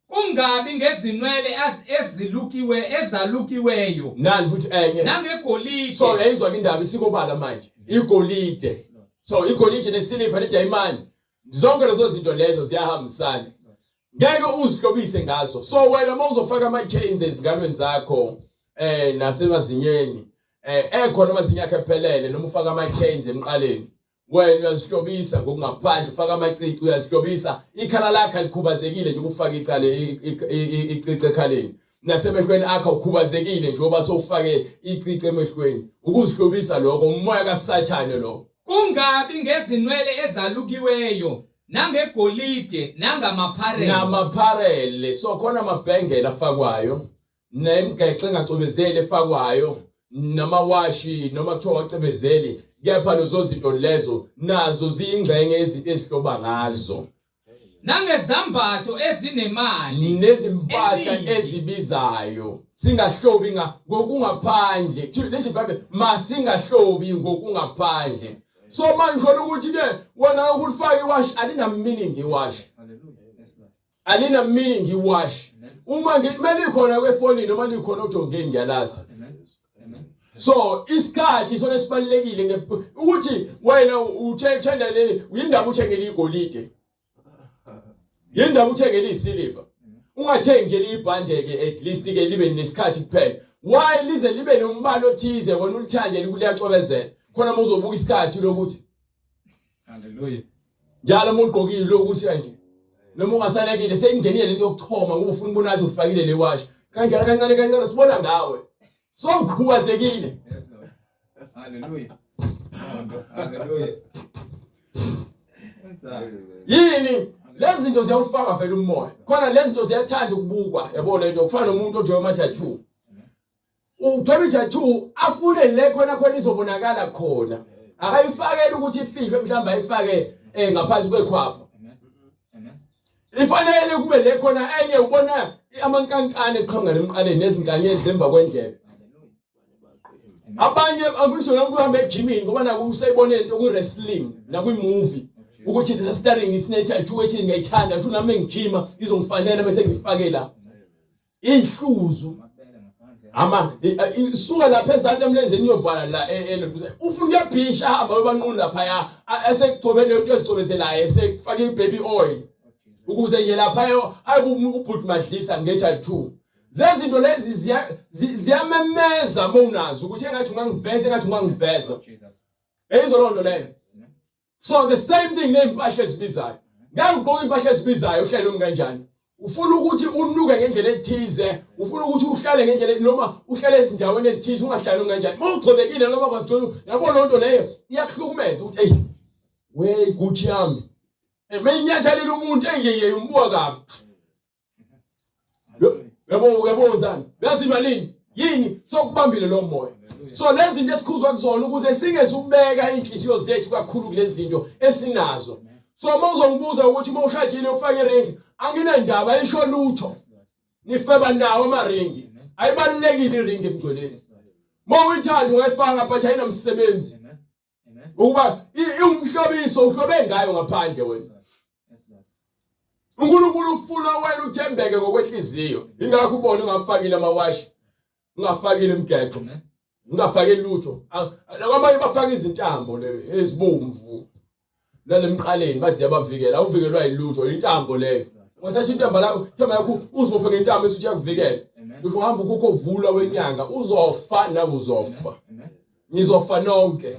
Kungabi ngezinwele ezilukiwe ezalukiweyo. Nani futhi enye. Nangegolide. So yayizwa ke indaba isikobala manje. Igolide. So igolide nesiliva nedayimani. Zonke lezo zinto lezo ziyahambisana. Ngeke uzihlobise ngazo. So wena uma uzofaka ama chains ezingalweni zakho eh nasemazinyeni eh ekhona amazinyo akhe ephelele noma ufaka ama chains emqaleni wena uyazihlobisa ngokungaphandle ufaka amacici uyazihlobisa ikhala lakhe alikhubazekile nje ukufaka icale icici ekhaleni nasemehlweni akho ukhubazekile njengoba sowufake icici emehlweni ukuzihlobisa lokho umoya kaSathane lo Kungabi ngezinwele ezalukiweyo nangegolide nangamapharele. Namapharele so khona amabhengela afakwayo nemigexo engacwebezeli efakwayo namawashi noma kuthiwa wacebezeli kepha lezo zinto lezo nazo ziyingxenye yezinto ezihloba ngazo Nangezambatho ezinemali. Nezimpahla Eningi. ezibizayo singahlobi nga ngokungaphandle Thi- lisho iBhayibheli masingahlobi ngokungaphandle so manje usho ukuthi ke wena ukulifaka iwashi alina meaning iwashi alina meaning iwashi uma ngimele ikhona kwefonini noma likhona odongeni ngiyalazi so isikhathi sona esibalekile ukuthi wena uthenda leli uyindaba uthengele igolide yindaba uthengele isiliva ungathengeli ibhande ke at least ke libe nesikhathi kuphela why lize libe nombalo othize wena ulithandele kuliyacwebezela khona uma uzobuka isikhathi lokuthi haleluya njalo uma ugqokile lokuthi kanje noma ungasalekile seyingenile lento yokuchoma ngoba ufuna ukubona ukuthi ufakile le washi kanjalo kancane kancane sibona ngawe so ukhubazekile yes lord haleluya haleluya yini lezi zinto ziyawufaka vele umoya khona lezi zinto ziyathanda ukubukwa yabo lento kufana nomuntu odweba ama-tattoo Udweba i-tattoo afune le khona khona izobonakala khona. Akayifakele ukuthi ifihlwe mhlawumbe ayifake eh ngaphansi kwekhwapha. Ifanele kube le khona enye ubona amankankane eqhamuka nemqaleni nezinkanyezi emva kwendlebe. Abanye angisho yonke uhamba ejimini ngoba naku usayibona into ku wrestling nakwi movie ukuthi lesa starring isine tattoo ethi ngiyayithanda ngisho nami ngijima izongifanela bese ngifake la. Ihluzu ama isuka lapha ezansi emlenzeni iyovala la e, e, ufuna ukuyabhisha ahamba bebanqunu laphaya esekugcobe lento ezigcobezelayo esekufaka i-baby oil ukuze nje lapha ayikubhuti madlisa nge-tattoo lezinto lezi ziyamemeza uma unazo ukuthi engathi ungangiveza engathi ungangiveza eyizwa loo nto leyo so the same thing ney'mpahla ezibizayo ngeke ugqoke iy'mpahla ezibizayo uhlele noma kanjani. Ufuna ukuthi unuke ngendlela ethize, ufuna ukuthi uhlale ngendlela noma uhlale ezindaweni ezithize ungahlali kanjani. Uma ugcobekile noma kwagcwele, yabo loo nto leyo iyakuhlukumeza ukuthi eyi wey Gucci yami. Eh, Meyinyathalile umuntu engiyeye umbuka kabi. Yabo yabo wenzani? Uyazi malini? Yini sokubambile lo moya. So lezi zinto esikhuzwa kuzona ukuze singezubeka inhliziyo zethu kakhulu kulezi zinto esinazo. So uma uzongibuza ukuthi uma ushadile ufake iringi, anginandaba isho lutho. Nifeba nawo amaringi. Ayibalulekile iringi emgcweleni. Uma uyithanda ungayifaka but ayinamsebenzi. Ukuba iwumhlobiso uhlobe ngayo ngaphandle wena. uNkulunkulu ufuna wena uthembeke ngokwenhliziyo. Ingakho ubone ungafakile amawashi, ungafakile imigexo, ungafakile lutho. Abanye bafaka izintambo le ezibomvu nalemqaleni bathi ziyabavikela. Awuvikelwa yilutho, intambo leyo. Ungathatha intambo lakho, themba yakho uzibophe ngentambo esithi iyakuvikela. Usho uhamba ukhokho uvula wenyanga uzofa nawe uzofa. Nizofa nonke.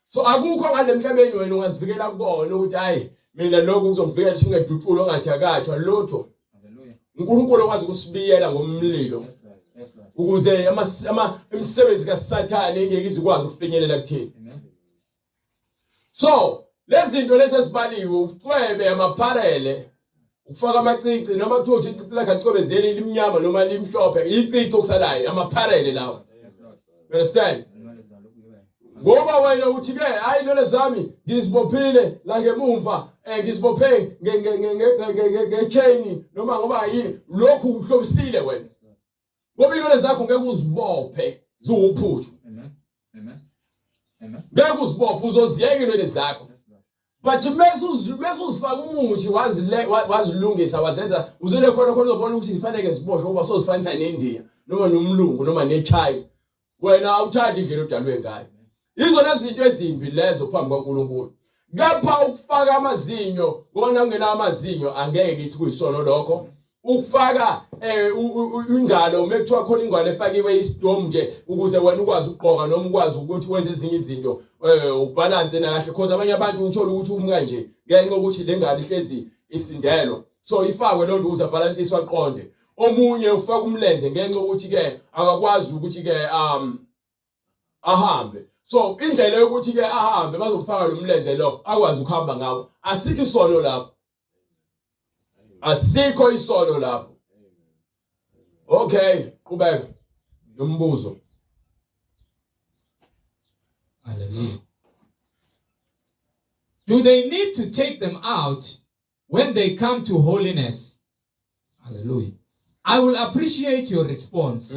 So akukho ngale mhlabeni wena ungazivikela kukona ukuthi hayi mina lokhu kuzongivikela ukuthi ngingedutshulwa ngathakathwa lutho. uNkulunkulu okwazi ukusibiyela ngomlilo ukuze ama imisebenzi kaSathane ingeke izikwazi ukufinyelela kuthina. So lezi zinto lezi ezibaliwe ucwebe amapharele ukufaka amacici noma kuthiwa uthi icici lakhe alicwebezeli limnyama noma limhlophe icici okusalayo amapharele lawo. You understand? Ngoba wena uthi ke hayi lole zami ngizibophile la ngemumva eh ngizibophe nge chain noma ngoba yini lokhu uhlobisile wena. Ngoba inwele zakho ngeke uzibophe ziwuphuthu. Amen. Amen. Amen. Ngeke uzibophe uzoziyeka inwele zakho. But mase mase uzifaka umuthi wazile wazilungisa wazenza uzele khona khona uzobona ukuthi zifanele ziboshwe ngoba sozifanisa neNdiya noma nomlungu noma neChina. Wena awuthandi indlela odalwe ngayo. Izona zinto ezimbi lezo phambi kwaNkulunkulu. Kepha ukufaka amazinyo ngoba nawungenawo amazinyo angeke ngithi kuyisono lokho. Ukufaka eh ingalo uma kuthiwa khona ingalo efakiwe isidomu nje ukuze wena ukwazi ukugqoka noma ukwazi ukuthi wenze ezinye izinto eh ubalance na kahle because abanye abantu uthola ukuthi umka nje ngenxa yokuthi le ngalo ihlezi isindelwa so ifakwe loo nto ukuze abhalansiswe aqonde omunye ufaka umlenze ngenxa yokuthi ke akakwazi ukuthi ke ahambe so indlela yokuthi ke ahambe bazokufaka lo mlenze lo akwazi ukuhamba ngawo asikho isono lapho asikho isono lapho okay qhubeka nombuzo Hallelujah. Do they need to take them out when they come to holiness? Hallelujah. I will appreciate your response.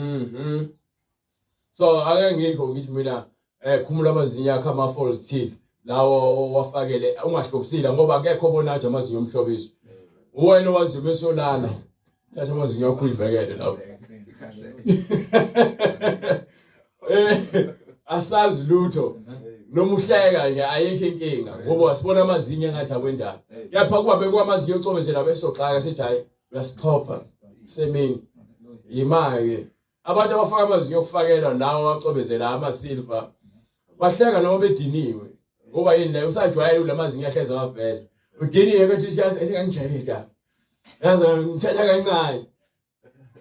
So ake ngikho ngithi mina eh khumula amazinyo akho ama false teeth lawo owafakele ungahlobisile ngoba akekho obonaje amazinyo omhlobiso. Uwena owaziyo bese olala. Thatha amazinyo akho uyibekele lapho. Eh asazi lutho. Noma uhleka nje ayikho inkinga ngoba sibona amazinyo engathi akwendaba. Kepha kuba bekwamazinyo ocobezela besoxaka sithi hayi uyasixhopha semini. Yima-ke abantu abafaka amazinyo okufakelwa lawo acobezela amasilva bahleka noma bediniwe ngoba yini leyo usajwayele ulamazinyo ahleze awaveza udiniwe kodwa esingangijwayele yazi ngithatha kancane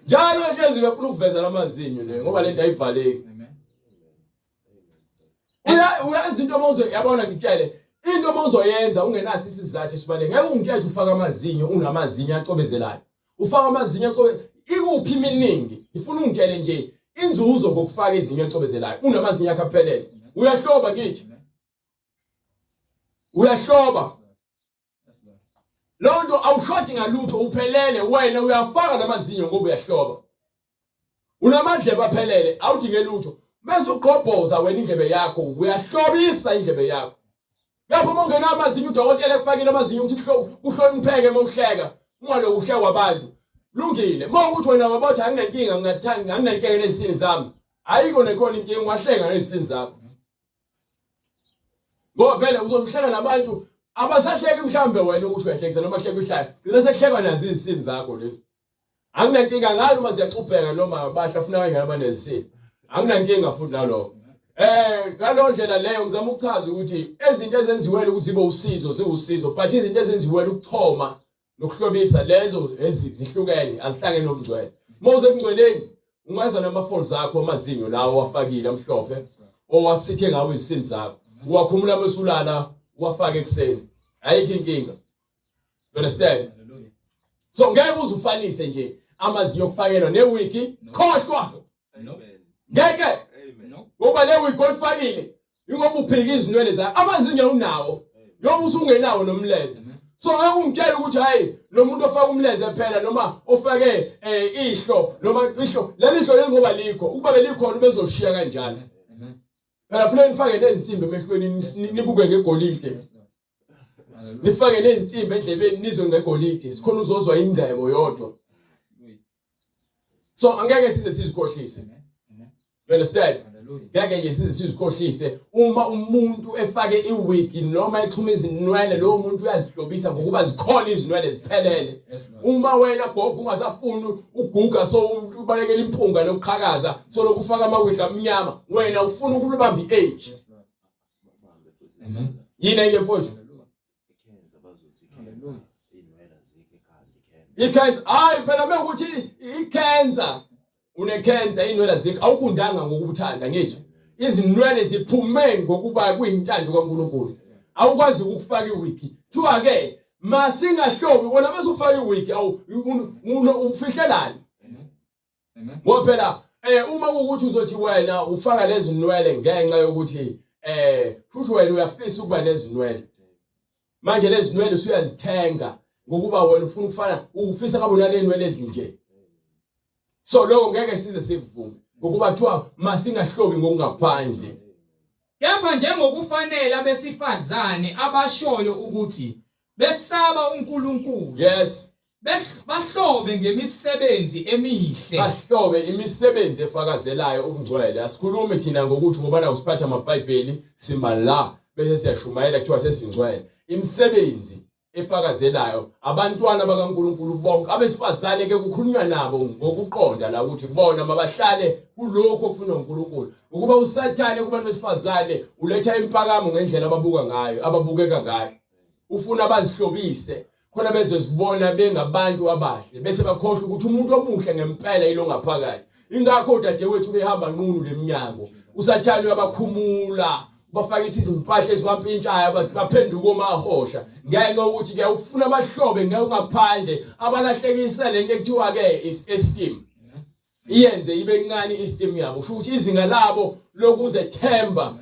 njalo hlezi befuna ukuveza lamazinyo le ngoba lento ayivaleki uyazi into mawuzo yabona ngitshele into mawuzoyenza ungenaso isizathu esibaleke ngeke ungitshele ufaka amazinyo unamazinyo acobezelayo ufaka amazinyo acobe ikuphi iminingi ngifuna ungitshele nje inzuzo ngokufaka izinyo ecobezelayo unamazinyo akho aphelele uyahloba ngithi uyahloba Loo nto awushodi ngalutho uphelele wena uyafaka namazinyo ngoba uyahloba. Unamadlebe aphelele awudinge lutho. Mase ugqobhoza wena indlebe yakho uyahlobisa indlebe yakho. Lapho uma ungena amazinyo udokotela ekufakile amazinyo ukuthi kuhlonipheke uma uhleka ungaloku uhlekwa abantu. Lungile. Uma ukuthi wena wabotha anginenkinga ngingathanda anginenkinga nezisini zami. Ayikho nekhona inkinga ungahleka nezisini zakho. Ngoba vele uzohleka nabantu abasahleki mhlambe wena ukuthi uyahlekisa noma kuhleka uhlaya. Gcina sekuhlekwa nazo izisini zakho lezi. Anginankinga ngalo uma ziyaxubheka noma bahlafuna kanjani abanezisini. Anginankinga futhi nalokho. Eh ngalo ndlela leyo ngizama ukuchaza ukuthi ezinto ezenziwele ukuthi zibe usizo ziwusizo but izinto ezenziwele ukuchoma nokuhlobisa lezo ezihlukene azihlangene nobungcwele. Uma usebungcweleni ungenza nama-falls akho amazinyo lawo owafakile amhlophe owasithe ngawo izisini zakho uwakhumula mesulala uwafake ekuseni ayikho inkinga. You understand? So ngeke uze ufanise nje amazinyo okufakelwa newigi khohlwa. Ngeke. Ngoba le wig oyifakile ingoba uphika izinwele zakho amazinyo unawo njengoba usungenawo nomlenze. So ngeke ungitshele ukuthi hayi lo muntu ofaka umlenze phela noma ofake eh, ihlo noma ihlo leli hlo leli ngoba likho ukuba belikhona ubezoshiya kanjalo. Phela funeka nifake nezinsimbi emehlweni nibuke ngegolide. Nifake nezinsimbi endlebeni nizwe ngegolide sikhona uzozwa ingcebo yodwa. So angeke size sizikhohlise. You understand? Ngeke nje size sizikhohlise uma umuntu efake iwig noma exhuma izinwele lowo muntu uyazihlobisa ngokuba zikhona izinwele ziphelele. Uma wena gogo ungasafuni uguga so ubalekela impunga nokuqhakaza so lokufaka ama wig amnyama wena ufuna ukulubamba iage. Yini enye mfowethu? I-cancer hayi phela mekuthi i-cancer une-cancer iy'nwele azikho awukundanga ngokubuthanda ngisho izinwele ziphume ngokuba kuyintando kaNkulunkulu awukwazi ukufaka iwigi kuthiwa-ke masingahlobi wona mase ufaka iwigi awu ufihlelani Ngoba phela eh uma kuwukuthi uzothi wena ufaka lezi nwele ngenxa yokuthi eh futhi wena uyafisa ukuba nezinwele. Manje lezi nwele usuyazithenga ngokuba wena ufuna ukufana ufisa ngabe unalezi nwele ezinje. So lokho ngeke size sikuvume ngokuba kuthiwa masingahlobi ngokungaphandle. Kepha njengokufanele abesifazane abashoyo ukuthi besaba uNkulunkulu. Yes. Bahlobe ngemisebenzi emihle. Bahlobe imisebenzi efakazelayo ubungcwele. Asikhulumi thina ngokuthi ngoba na usiphatha amaBhayibheli sima la bese siyashumayela kuthiwa sesingcwele. Imisebenzi efakazelayo abantwana bakaNkulunkulu bonke abesifazane ke kukhulunywa nabo ngokuqonda la ukuthi bona mabahlale kulokhu okufunwa uNkulunkulu ukuba uSathane kubantu besifazane uletha impakamo ngendlela ababuka ngayo ababukeka ngayo ufuna bazihlobise khona bezozibona bengabantu abahle bese bakhohlwa ukuthi umuntu omuhle ngempela yilo ngaphakathi ingakho udadewethu behamba nqunu leminyango usathane uyabakhumula bafakisa izimpahla ezibampintshayo baphenduka omahosha ngenxa yokuthi ke ufuna abahlobe ngeke ungaphandle abalahlekisa lento ekuthiwa ke is esteem iyenze ibe ncane i-esteem yabo kusho ukuthi izinga labo lokuzethemba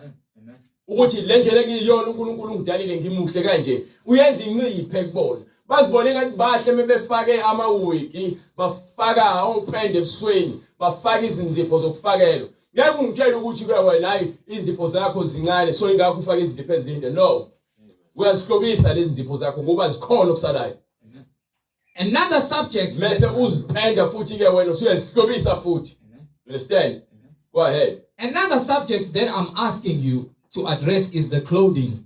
ukuthi le ndlela engiyiyona uNkulunkulu ungidalile ngimuhle kanje uyenza inciphe kubona bazibone ngathi bahle mebefake amawigi bafaka opende ebusweni bafaka izinzipho zokufakelwa ngeke ungitshele ukuthi ke wena hayi izipho zakho zincane so ingakho ufake izinzipho ezinde no uyazihlobisa lezi nzipho zakho ngoba zikhona okusalayo Another subject mese uzipenda futhi ke wena usuyazihlobisa futhi understand go ahead Another subject that I'm asking you to address is the clothing.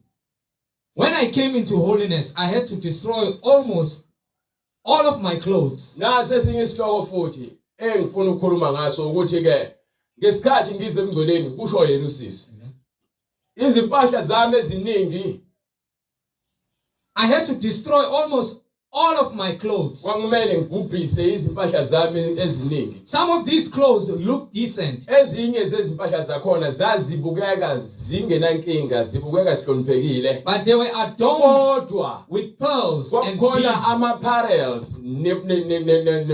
When I came into holiness, I had to destroy almost all of my clothes. Nasi esinye isihloko futhi engifuna ukukhuluma ngaso ukuthi ke ngesikhathi ngize emngcweleni kusho yena usisi. Izimpahla zami eziningi I had to destroy almost all of my clothes. Kwakumele ngibhubhise izimpahla zami eziningi. Some of these clothes look decent. Ezinye zezimpahla zakhona zazibukeka zingenankinga, zibukeka zihloniphekile. But they were adorned kodwa with pearls and kwakukhona beads, ama-parels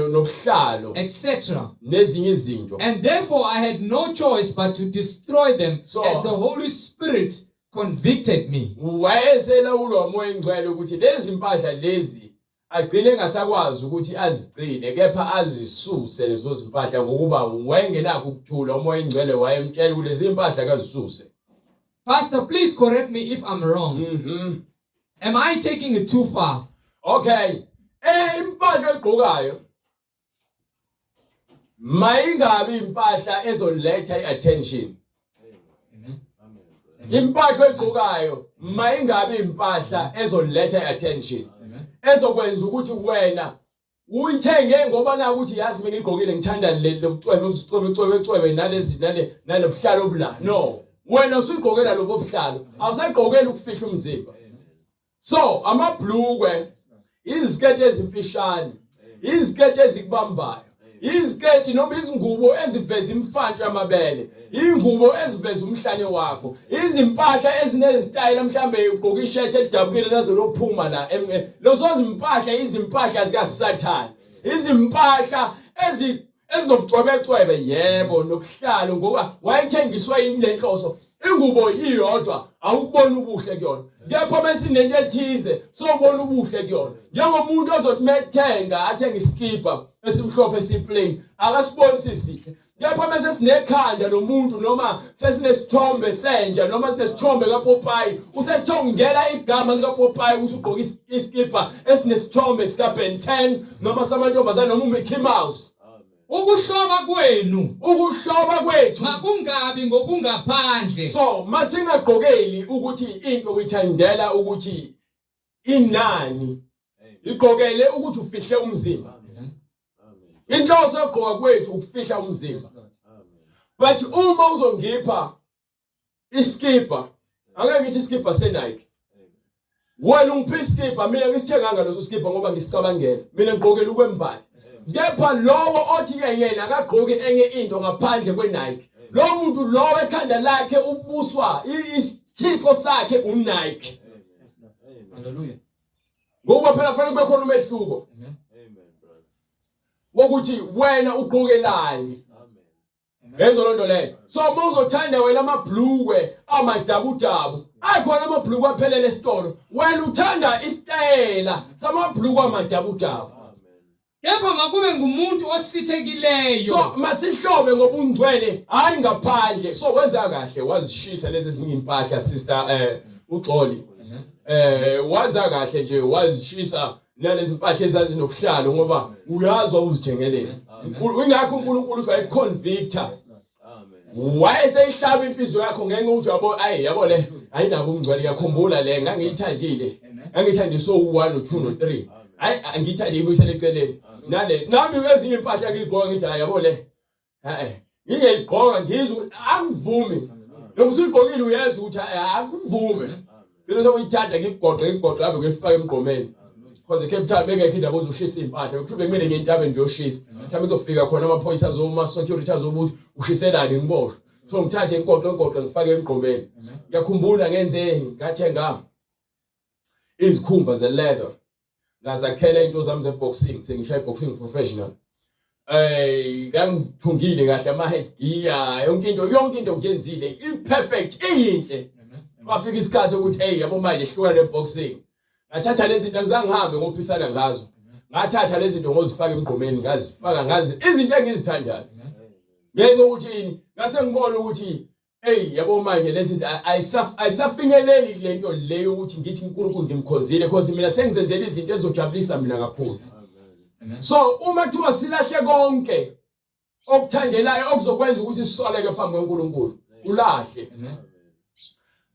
nobuhlalo etc. nezinye izinto. And therefore I had no choice but to destroy them So- as the Holy Spirit convicted me. Wayeselawulwa uMoya oNgcwele ukuthi lezi mpahla lezi agcine engasakwazi ukuthi azigcine kepha azisuse lezo zimpahla ngokuba wayengenakho ukuthula uMoya oNgcwele wayemtshela ukuthi lezi mpahla kazisuse. Pastor, please correct me if I'm wrong. Am I taking it too far? Okay. Eh impahla oyigqokayo mayingabi impahla ezoletha iattention. Impahla oyigqokayo mayingabi impahla ezoletha iattention. Ezokwenza ukuthi wena uyithenge ngoba na ukuthi yazi bengigqokile ngithanda le lobucwebe ucwebe cwebe cwebe nalezi nale nalobuhlalo obula. No. Wena usuyigqokela lobo buhlalo. Awusagqokeli ukufihla umzimba. So amabhlukwe Iziketi ezimfishane, iziketi ezikubambayo, iziketi noma izingubo eziveza imfanto yamabele, ingubo eziveza umhlane wakho, izimpahla ezinezitayela, mhlambe ugqoka ishirt elidabukile laze lophuma la, lezo zimpahla izimpahla zikaSathane, izimpahla ezinobucwebecwebe, yebo, nobuhlalo, ngoba wayethengiswa yini le nhloso? Ingubo iyodwa awukuboni ubuhle kuyona, kepha mesinento ethize sobona ubuhle kuyona. Njengomuntu ozothi methenga athenge isikibha esimhlophe esiplain, akasiboni sisihle, kepha mase sinekhanda lomuntu noma sesinesithombe senja noma sinesithombe kaPopayi, usesithongela igama likaPopayi ukuthi ugqoke isikibha esinesithombe sikaBen 10 noma samantombazane noma uMickey Mouse. Ukuhloba kwenu, ukuhloba kwethu makungabi ngokungaphandle. So masingagqokeli ukuthi into uyithandela ukuthi inani, igqokele ukuthi ufihle umzimba. Inhloso yokugqoka kwethu ukufihla umzimba. But uma uzongipha iskibha, angeke ngisho iskibha seNike, wena ungipha iskibha, mina ngisithenganga leso skibha ngoba ngisicabangela, mina ngigqokela ukwembatha. Kepha lowo othi ke yena akagqoki enye into ngaphandle kweNike, lo muntu lowo ekhanda lakhe ubuswa isithixo sakhe uNike. Hallelujah. Ngoba phela kufanele kube khona umehluko wokuthi wena ugqokelani. Ngezwa lonto leyo. So uma uzothanda wena amabhlukwe amadabudabu, akhona amabhlukwe aphelele esitolo. Wena uthanda isitayela samabhlukwe amadabudabu. Kepha makube ngumuntu osithekileyo. So masihlobe ngobungcwele hayi ngaphandle. So wenza kahle wazishisa lezi ezinye impahla sister uXoli. Wenza kahle nje wazishisa nalezi mpahla ezazinobuhlalo ngoba uyazi wawuzithengelela. Ingakho uNkulunkulu uthi wayeconvictor. Wayeseyihlaba inhliziyo yakho ngenxa yokuthi yabo ayi yabo le ayinabo ubungcwele, ngiyakhumbula le ngangiyithandile. Ngangiyithandiswe u1 no2 no3. Hayi angiyithandi, ibuyisele eceleni. Nale nami ezinye impahla ngiyigqoka ngithi hayi yabo le. Eh ngingeyigqoka ngizwe akuvumi. Noma usuyigqokile uyezwa ukuthi akuvumi. Mina sokuyithanda ngikugoqe ngikugoqe abe ngifake emgqomeni. Because eCape Town bengekho indaba ozoshisa impahla. Kusho bekumele ngiye entabeni ngiyoshisa. Mhlawumbe izofika khona amaphoyisa azoma security azobuthi ushiselani ngiboshwe. So ngithathe ngigoqe ngigoqe ngifake emgqomeni. Ngiyakhumbula ngenze ngathenga izikhumba ze-leather, ngazakhela into zami ze-boxing, sengishaya i-boxing professional. Ngangithungile kahle ama head gear, yonke into, yonke into ngiyenzile i-perfect, iyinhle. Kwafika isikhathi sokuthi hey yabo manje hlukana ne-boxing. Ngathatha lezi zinto, angizange ngihambe ngophisana ngazo. Ngathatha lezi zinto ngozifaka emgqomeni, ngazifaka ngazi izinto engizithandayo. Ngenxa yokuthi yini, ngase ngibona ukuthi Ey yabo manje lezi zinto ayisafinyeleli kule nto le yokuthi ngithi uNkulunkulu ngimkhonzile, because mina sengizenzela izinto ezojabulisa mina kakhulu. So uma kuthiwa silahle konke okuthandelayo okuzokwenza ukuthi sisoleke phambi kweNkulunkulu, ulahle.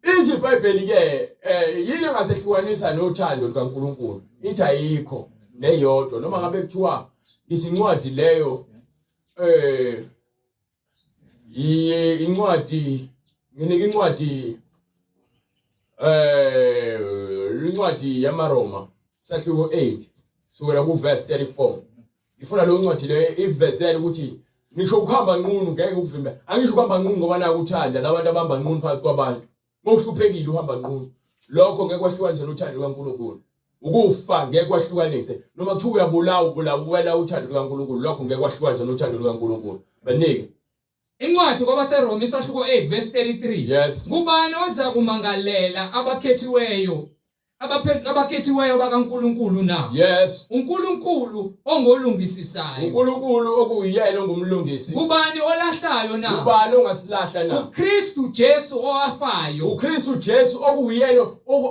Ithi iBhayibheli ke yini engasehlukanisa nothando lukaNkulunkulu? Ithi ayikho neyodwa, noma ngabe kuthiwa ngithi incwadi leyo incwadi, nginika incwadi incwadi yamaRoma sahluko 8 sukela ku verse 34. Ngifuna leyo ncwadi leyo ikuvezele ukuthi ngisho ukuhamba nqunu ngeke ukuvimbe. Angisho ukuhamba nqunu ngoba naku uthanda labantu abahamba nqunu phakathi kwabantu. Mawuhluphekile uhamba nqunu, lokho ngeke kwahlukanise nothando lukaNkulunkulu. Ukufa ngeke kwahlukanise, noma kuthiwa uyabulawa ubulawela uthando lukaNkulunkulu, lokho ngeke kwahlukanise nothando lukaNkulunkulu. Banike Incwadi kwabaseRoma isahluko 8 verse 33. Yes. Ngubani oza kumangalela abakhethiweyo abakhethiweyo bakaNkulunkulu na? Yes. uNkulunkulu ongolungisisayo. uNkulunkulu okuyena ongumlungisi. Ngubani olahlayo na? Ubani ongasilahla na? uKristu Jesu owafayo. uKristu Jesu okuyena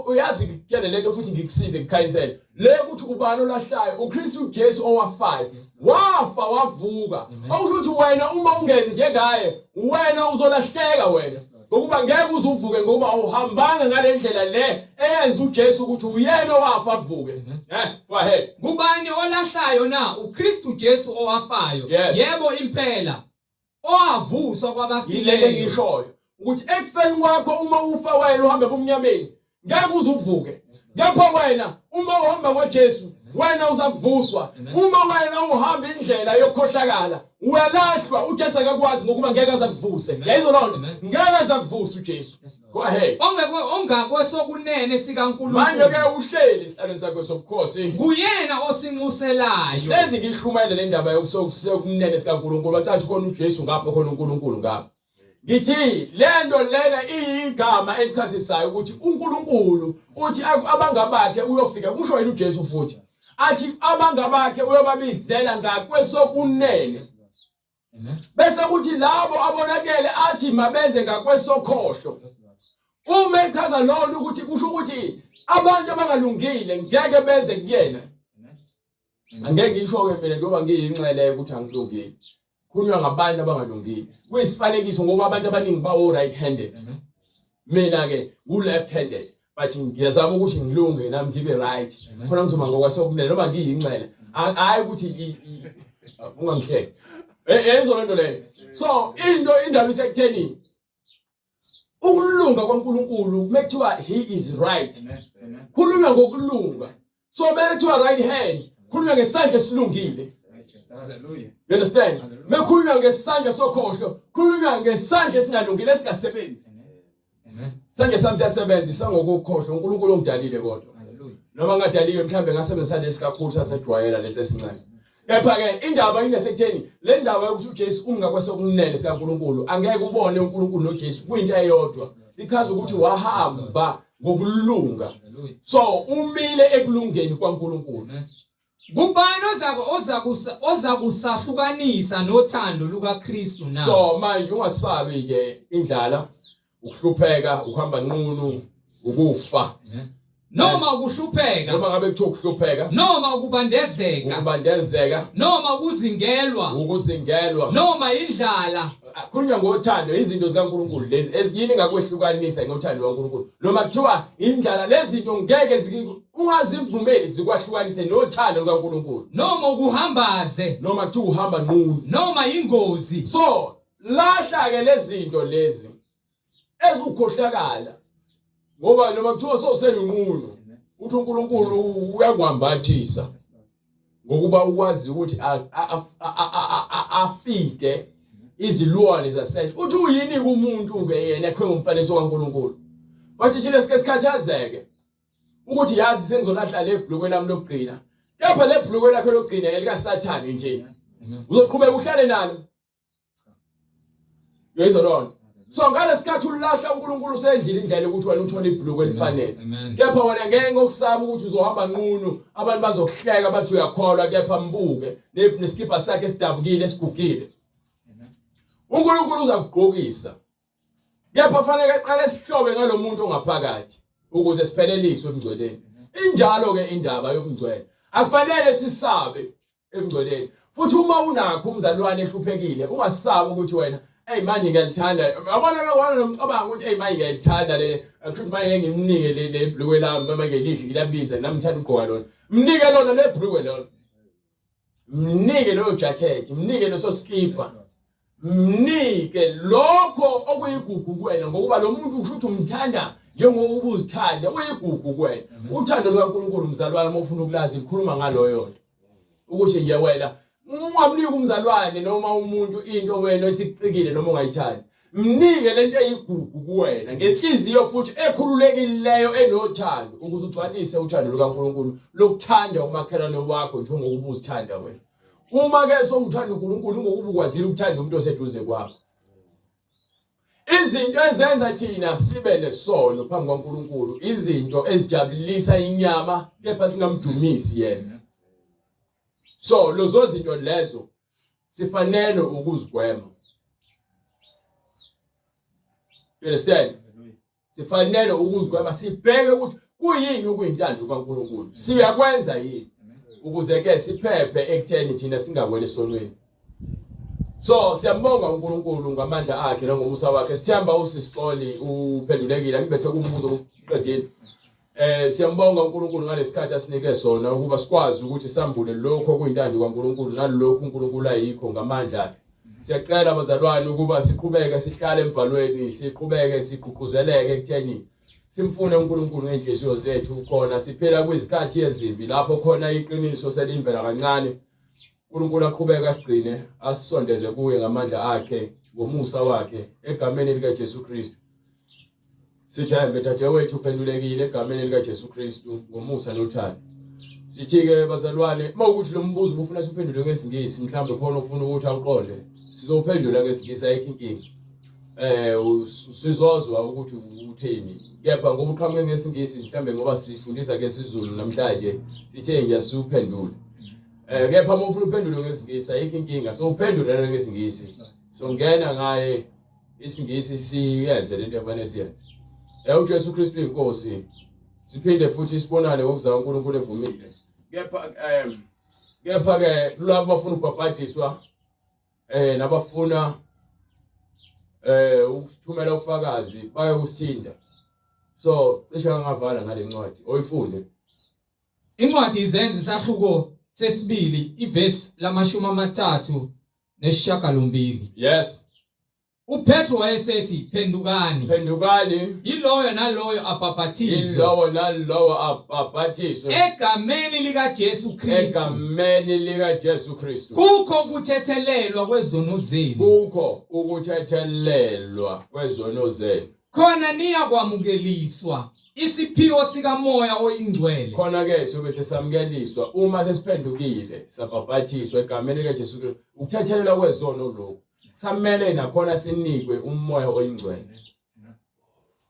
uyazi ngikutshele lento futhi ngikusize ngikukhanyisele. Le ukuthi ubani olahlayo, uKristu Jesu owafayo. Wafa wavuka. Okusho ukuthi wena uma ungenzi njengaye, wena uzolahleka wena. Ngokuba ngeke uze uvuke ngoba awuhambanga ngale ndlela le eyenza uJesu ukuthi uyena owafa avuke. Go ahead. Ngubani olahlayo na? uKristu Jesu owafayo. Yes. Yebo impela. Owavuswa Yile kwabafileyo. engishoyo ukuthi ekufeni kwakho uma ufa wena uhambe ebumnyameni ngeke uze uvuke. Kepha wena uma uhamba ngoJesu Wena uzakuvuswa. Uma wena uhamba indlela yokukhohlakala, uyalahlwa. uJesu akakwazi ngokuba ngeke aze akuvuse. Yayizwa loo nto? Ngeke aze akuvuse uJesu. Go ahead. Ongakwesokunene sikaNkulunkulu. Manje ke uhleli esihlalweni sakhe sobukhosi. Nguyena osinxuselayo. Hlezi ngishumayele le ndaba yokusokunene sikaNkulunkulu. Basathi khona uJesu ngapha khona uNkulunkulu ngapha. Ngithi lento lena iyigama elichasisayo ukuthi uNkulunkulu uthi abangabakhe uyofika kusho yena uJesu futhi athi abangabakhe uyobabizela ngakwesokunene bese kuthi labo abonakele athi mabeze ngakwesokhohlo uma echaza lona ukuthi kusho ukuthi abantu abangalungile ngeke beze kuyena angeke ngisho-ke mina njengoba ngiyinxele ukuthi angilungile khulunywa ngabantu abangalungile kuyisifanekiso ngoba abantu abaningi bawo-right handed mina-ke ngu-left handed but ngiyazama ukuthi ngilunge nami ngibe right khona ngizoba ngokwasokunene noma ngiyinxele hhayi ukuthi ungangihleki yenzo lento leyo so into indaba isekutheni ukulunga kwaNkulunkulu mekuthiwa he is right khulunywa ngokulunga so bekuthiwa right hand khulunywa ngesandla esilungile you understand mekhulunywa ngesandla sokhohlo khulunywa ngesandla esingalungile esingasebenzi sandla sami siyasebenza isangokukhohlwa uNkulunkulu ongidalile kodwa noma ngadaliwe mhlambe ngasebenzisa lesi kakhulu sasejwayela lesi esincane Kepha-ke indaba inesekutheni le ndaba yokuthi uJesu umi ngakwesokunene sikaNkulunkulu angeke ubone uNkulunkulu noJesu kuyinto eyodwa ichaza ukuthi wahamba ngokulunga so umile ekulungeni kwaNkulunkulu Kubani ozaku ozakusahlukanisa nothando lukaKristu na? So manje ungasabi ke indlala ukuhlupheka ukuhamba nqunu ukufa noma ukuhlupheka noma ngabe kuthiwa ukuhlupheka noma ukubandezeka ukubandezeka noma ukuzingelwa ukuzingelwa noma indlala khulunywa ngothando izinto zikaNkulunkulu lezi eziyini ngakwehlukanisa ngothando lukaNkulunkulu noma kuthiwa indlala lezi zinto ngeke ungazivumeli zikwahlukanise nothando lukaNkulunkulu noma ukuhambaze noma kuthiwa uhamba nqunu noma ingozi so lahla ke lezinto lezi ezukhohlakala ngoba noma kuthiwa sowuselunqunu uthi uNkulunkulu uyakwambathisa ngokuba ukwazi ukuthi afide izilwane zasendle uthi uyini kumuntu ke yena ekhe ngomfanekiso kaNkulunkulu wathi thina sike sikhathazeke ukuthi yazi sengizolahla le bhlukwe lami lokugcina kepha le bhlukwe lakho lokugcina elikaSathane nje uzoqhubeka uhlale nalo Uyayizwa loo nto? So ngalesikhathi ulahla uNkulunkulu usendlile indlela ukuthi wena uthole ibhuluku elifanele. Kepha wena ngeke ngokusaba ukuthi uzohamba nqunu abantu bazokuhleka bathi uyakholwa kepha mbuke nesikibha sakhe esidabukile esigugile. uNkulunkulu uzakugqokisa. Kepha fanele aqale sihlobe ngalomuntu ongaphakathi ukuze sipheleliswe ebungcweleni. Injalo ke indaba yobungcwele. Akufanele sisabe ebungcweleni futhi uma unakho umzalwane ehluphekile ungasabi ukuthi wena hey manje ngiyalithanda yabona bekwana nomcabango ukuthi hey manje ngiyalithanda le futhi manje ngimnike le le blue lami mama ngelihle ngilabiza nami ngithanda ukugqoka lona mnike lona le blue lona mnike leyo jacket mnike leso skipper mnike lokho okuyigugu kuwena ngokuba lo muntu usho ukuthi umthanda njengoba uzithanda uyigugu kuwena uthando lukaNkulunkulu mzalwane uma ufuna ukulazi likhuluma ngaloyo nto ukuthi nje wena ungamniki umzalwane noma umuntu into wena esikucikile noma ungayithandi mnike lento eyigugu kuwena ngenhliziyo futhi ekhululekileyo enothando ukuze ugcwalise uthando lukaNkulunkulu lokuthanda umakhelwane wakho njengokuba uzithanda wena uma ke sowuthanda uNkulunkulu ngokuba ukwazile ukuthanda umuntu oseduze kwakho izinto ezenza thina sibe nesono phambi kwaNkulunkulu izinto ezijabulisa inyama kepha singamdumisi yena so lezo zinto lezo sifanele ukuzigwema you understand sifanele ukuzigwema sibheke ukuthi kuyini okuyintando kaNkulunkulu siyakwenza yini ukuze ke siphephe ekutheni thina singaweli esonweni so siyambonga uNkulunkulu ngamandla akhe nangomusa wakhe sithemba usisixoli uphendulekile ngibe sekumbuzo uqedile Eh siyambonga uNkulunkulu ngalesikhathi asinike sona ukuba sikwazi ukuthi sambule lokho okuyintando kaNkulunkulu nalokhu uNkulunkulu ayikho ngamandla akhe. Siyacela abazalwane ukuba siqhubeke sihlale embhalweni, siqhubeke sigqugquzeleke ekutheni Simfune uNkulunkulu ngey'nhliziyo zethu khona siphila kwizikhathi ezimbi lapho khona iqiniso selimvela kancane. uNkulunkulu aqhubeke asigcine asisondeze kuye ngamandla akhe ngomusa wakhe egameni likaJesu Kristu. Sithembe dadewethu uphendulekile egameni likaJesu Kristu ngomusa nothando. Sithi-ke bazalwane, uma ukuthi lo mbuzo ubufuna siwuphendule ngesiNgisi, mhlawumbe khona ufuna ukuthi awuqonde, sizowuphendula ngesiNgisi ayikho inkinga. Eh sizozwa ukuthi utheni. Kepha ngoba uqhamuke ngesiNgisi mhlawumbe ngoba sifundisa ngesiZulu namhlanje, sithe nje siwuphendule. Eh kepha uma ufuna uphendule ngesiNgisi ayikho inkinga, sowuphendula ngesiNgisi. Songena ngaye isiNgisi siyenze lento efanele siyenze. Eh uJesu Kristu inkosi. Siphinde futhi sibonane ngokuzayo uNkulunkulu evumile. Kepha kepha ke labo bafuna ukubhabhadiswa eh nabafuna eh ukuthumela ufakazi bayokusinda. So cishe ngavala ngale ncwadi oyifunde. Incwadi izenzo isahluko sesibili ivesi lamashumi amathathu nesishiyagalombili. Yes. UPetru wayesethi, Phendukani. Phendukani. Yiloyo naloyo abhaphathizwe. Yilowo nalowo abhaphathizwe. Egameni likaJesu Kristu. Egameni likaJesu Kristu. Kukho ukuthethelelwa kwezono zenu. Kukho ukuthethelelwa kwezono zenu. Khona niyakwamukeliswa isiphiwo sikaMoya oyiNgcwele. Khona-ke sobe sesamukeliswa uma sesiphendukile sabhabhathiswa egameni likaJesu Kristu. Ukuthethelelwa kwezono lokhu. Kusamele nakhona sinikwe uMoya oyiNgcwele.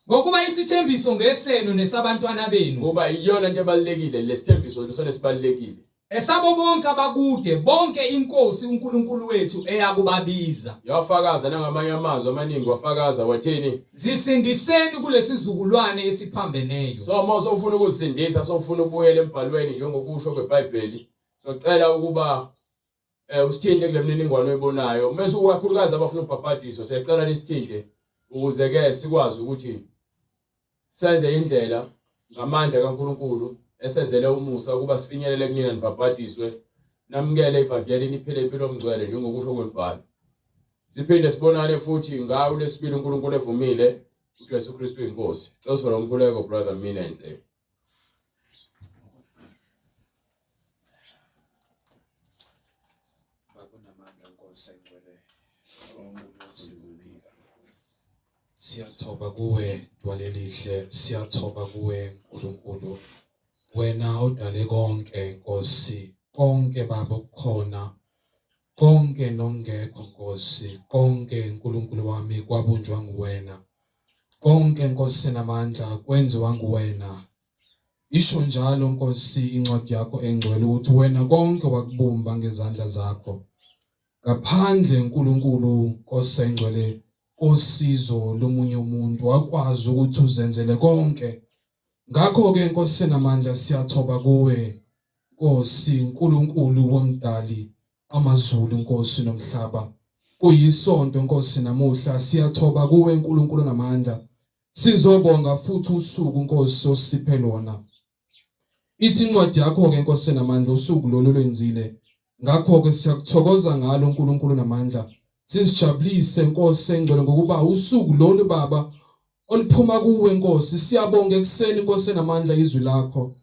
Ngokuba isithembiso ngesenu nesabantwana benu. Ngoba iyona into ebalulekile lesithembiso isona esibalulekile. Esabo bonke abakude, bonke iNkosi uNkulunkulu wethu eyakubabiza. Yafakaza nangamanye amazwi amaningi wafakaza wathini? Zisindiseni kulesizukulwane esiphambeneyo. So uma usufuna ukuzisindisa, sofuna ukubuyela embhalweni njengokusho kweBhayibheli, socela ukuba eh usithinte kule mininingwane oyibonayo. Mase ukakhulukazi abafuna ubhabhadiso, siyacela nisithinte ukuze ke sikwazi ukuthi Senze indlela ngamandla kaNkulunkulu esenzele umusa ukuba sifinyelele kunina nibhabhadiswe, namukele ivangeli niphile impilo omngcwele njengokusho kwemibhalo. Siphinde sibonane futhi ngawo lesibili uNkulunkulu evumile, uJesu Kristu inkosi. Cela usivale umkhuleko brother mina enhle. Bakunamandla Nkosi engcwele omuzi kuphila. Siyathoba kuwe Dwala elihle, siyathoba kuwe Nkulunkulu. Wena odale konke Nkosi, konke Baba okukhona, konke nokungekho Nkosi, konke Nkulunkulu wami kwabunjwa nguwena. Konke Nkosi namandla kwenziwa nguwena. Isho njalo Nkosi incwadi yakho engcwele ukuthi wena konke wakubumba ngezandla zakho. Ngaphandle Nkulunkulu Nkosi engcwele kosizo lomunye umuntu wakwazi ukuthi uzenzele konke. Ngakho-ke Nkosi enamandla siyathoba kuwe Nkosi Nkulunkulu womdali amazulu Nkosi nomhlaba. Kuyisonto Nkosi namuhla siyathoba kuwe Nkulunkulu namandla. Sizobonga futhi usuku Nkosi osiphe lona. Ithi incwadi yakho-ke Nkosi enamandla usuku lolu olwenzile. Ngakho-ke siyakuthokoza ngalo uNkulunkulu namandla. Sizijabulise Nkosi engcwele ngokuba usuku lolu Baba oluphuma kuwe Nkosi. Siyabonga ekuseni Nkosi enamandla izwi lakho.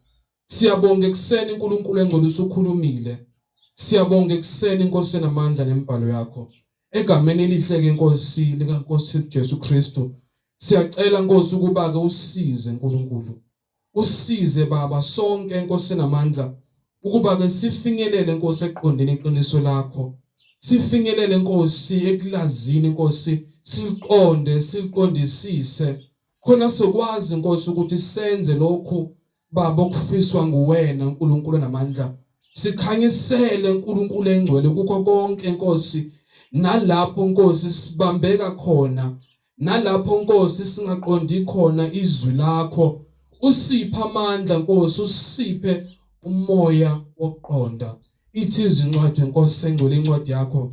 Siyabonga ekuseni uNkulunkulu engcwele usukhulumile. Siyabonga ekuseni Nkosi enamandla nemibhalo yakho. Egameni elihle ke Nkosi likaNkosi Jesu Kristu. Siyacela Nkosi ukuba ke usize uNkulunkulu. Usize Baba sonke Nkosi namandla ukuba ke sifinyelele Nkosi ekuqondeni iqiniso lakho. Sifinyelele Nkosi ekulazini Nkosi siliqonde siliqondisise khona sokwazi Nkosi ukuthi senze lokhu Baba okufiswa nguwena uNkulunkulu namandla. Sikhanyisele uNkulunkulu engcwele kukho konke Nkosi nalapho Nkosi sibambeka khona Nalapho Nkosi singaqondi khona izwi lakho, usiphe amandla Nkosi, usiphe umoya wokuqonda. Ithi izincwadi Nkosi engcwele incwadi yakho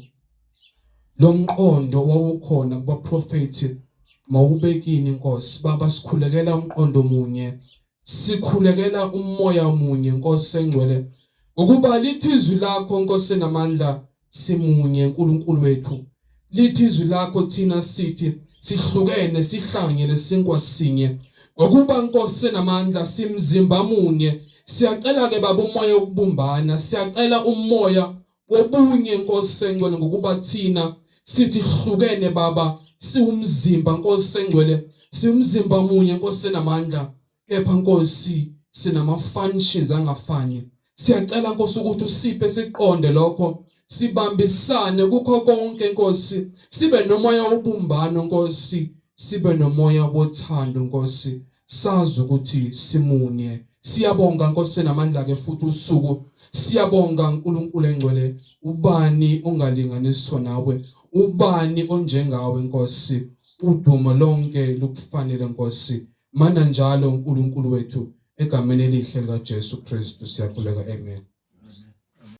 lo mqondo wawukhona kubaprofethi mawubekini Nkosi. Baba sikhulekela umqondo munye Sikhulekela umoya munye Nkosi engcwele ngokuba lithi izwi lakho Nkosi enamandla simunye uNkulunkulu wethu lithi izwi lakho thina sithi sihlukene sihlanganyele sinkwa sinye Ngokuba Nkosi enamandla simzimba munye, siyacela ke Baba umoya wokubumbana, siyacela umoya wobunye Nkosi engcwele, ngokuba thina sithi hlukene Baba, siwumzimba Nkosi engcwele, siwumzimba munye Nkosi enamandla, kepha Nkosi sinama functions angafani. Siyacela Nkosi ukuthi usiphe siqonde lokho, sibambisane kukho konke Nkosi, sibe nomoya wobumbano Nkosi, sibe nomoya wothando Nkosi, sazi ukuthi simunye. Siyabonga Nkosi namandla ke futhi usuku, siyabonga Nkulunkulu engcwele. Ubani ongalinganiswa nawe? Ubani onjengawe Nkosi? Udumo lonke lukufanele Nkosi. Mana njalo Nkulunkulu wethu, egameni elihle likaJesu Kristu siyakhuleka, amen.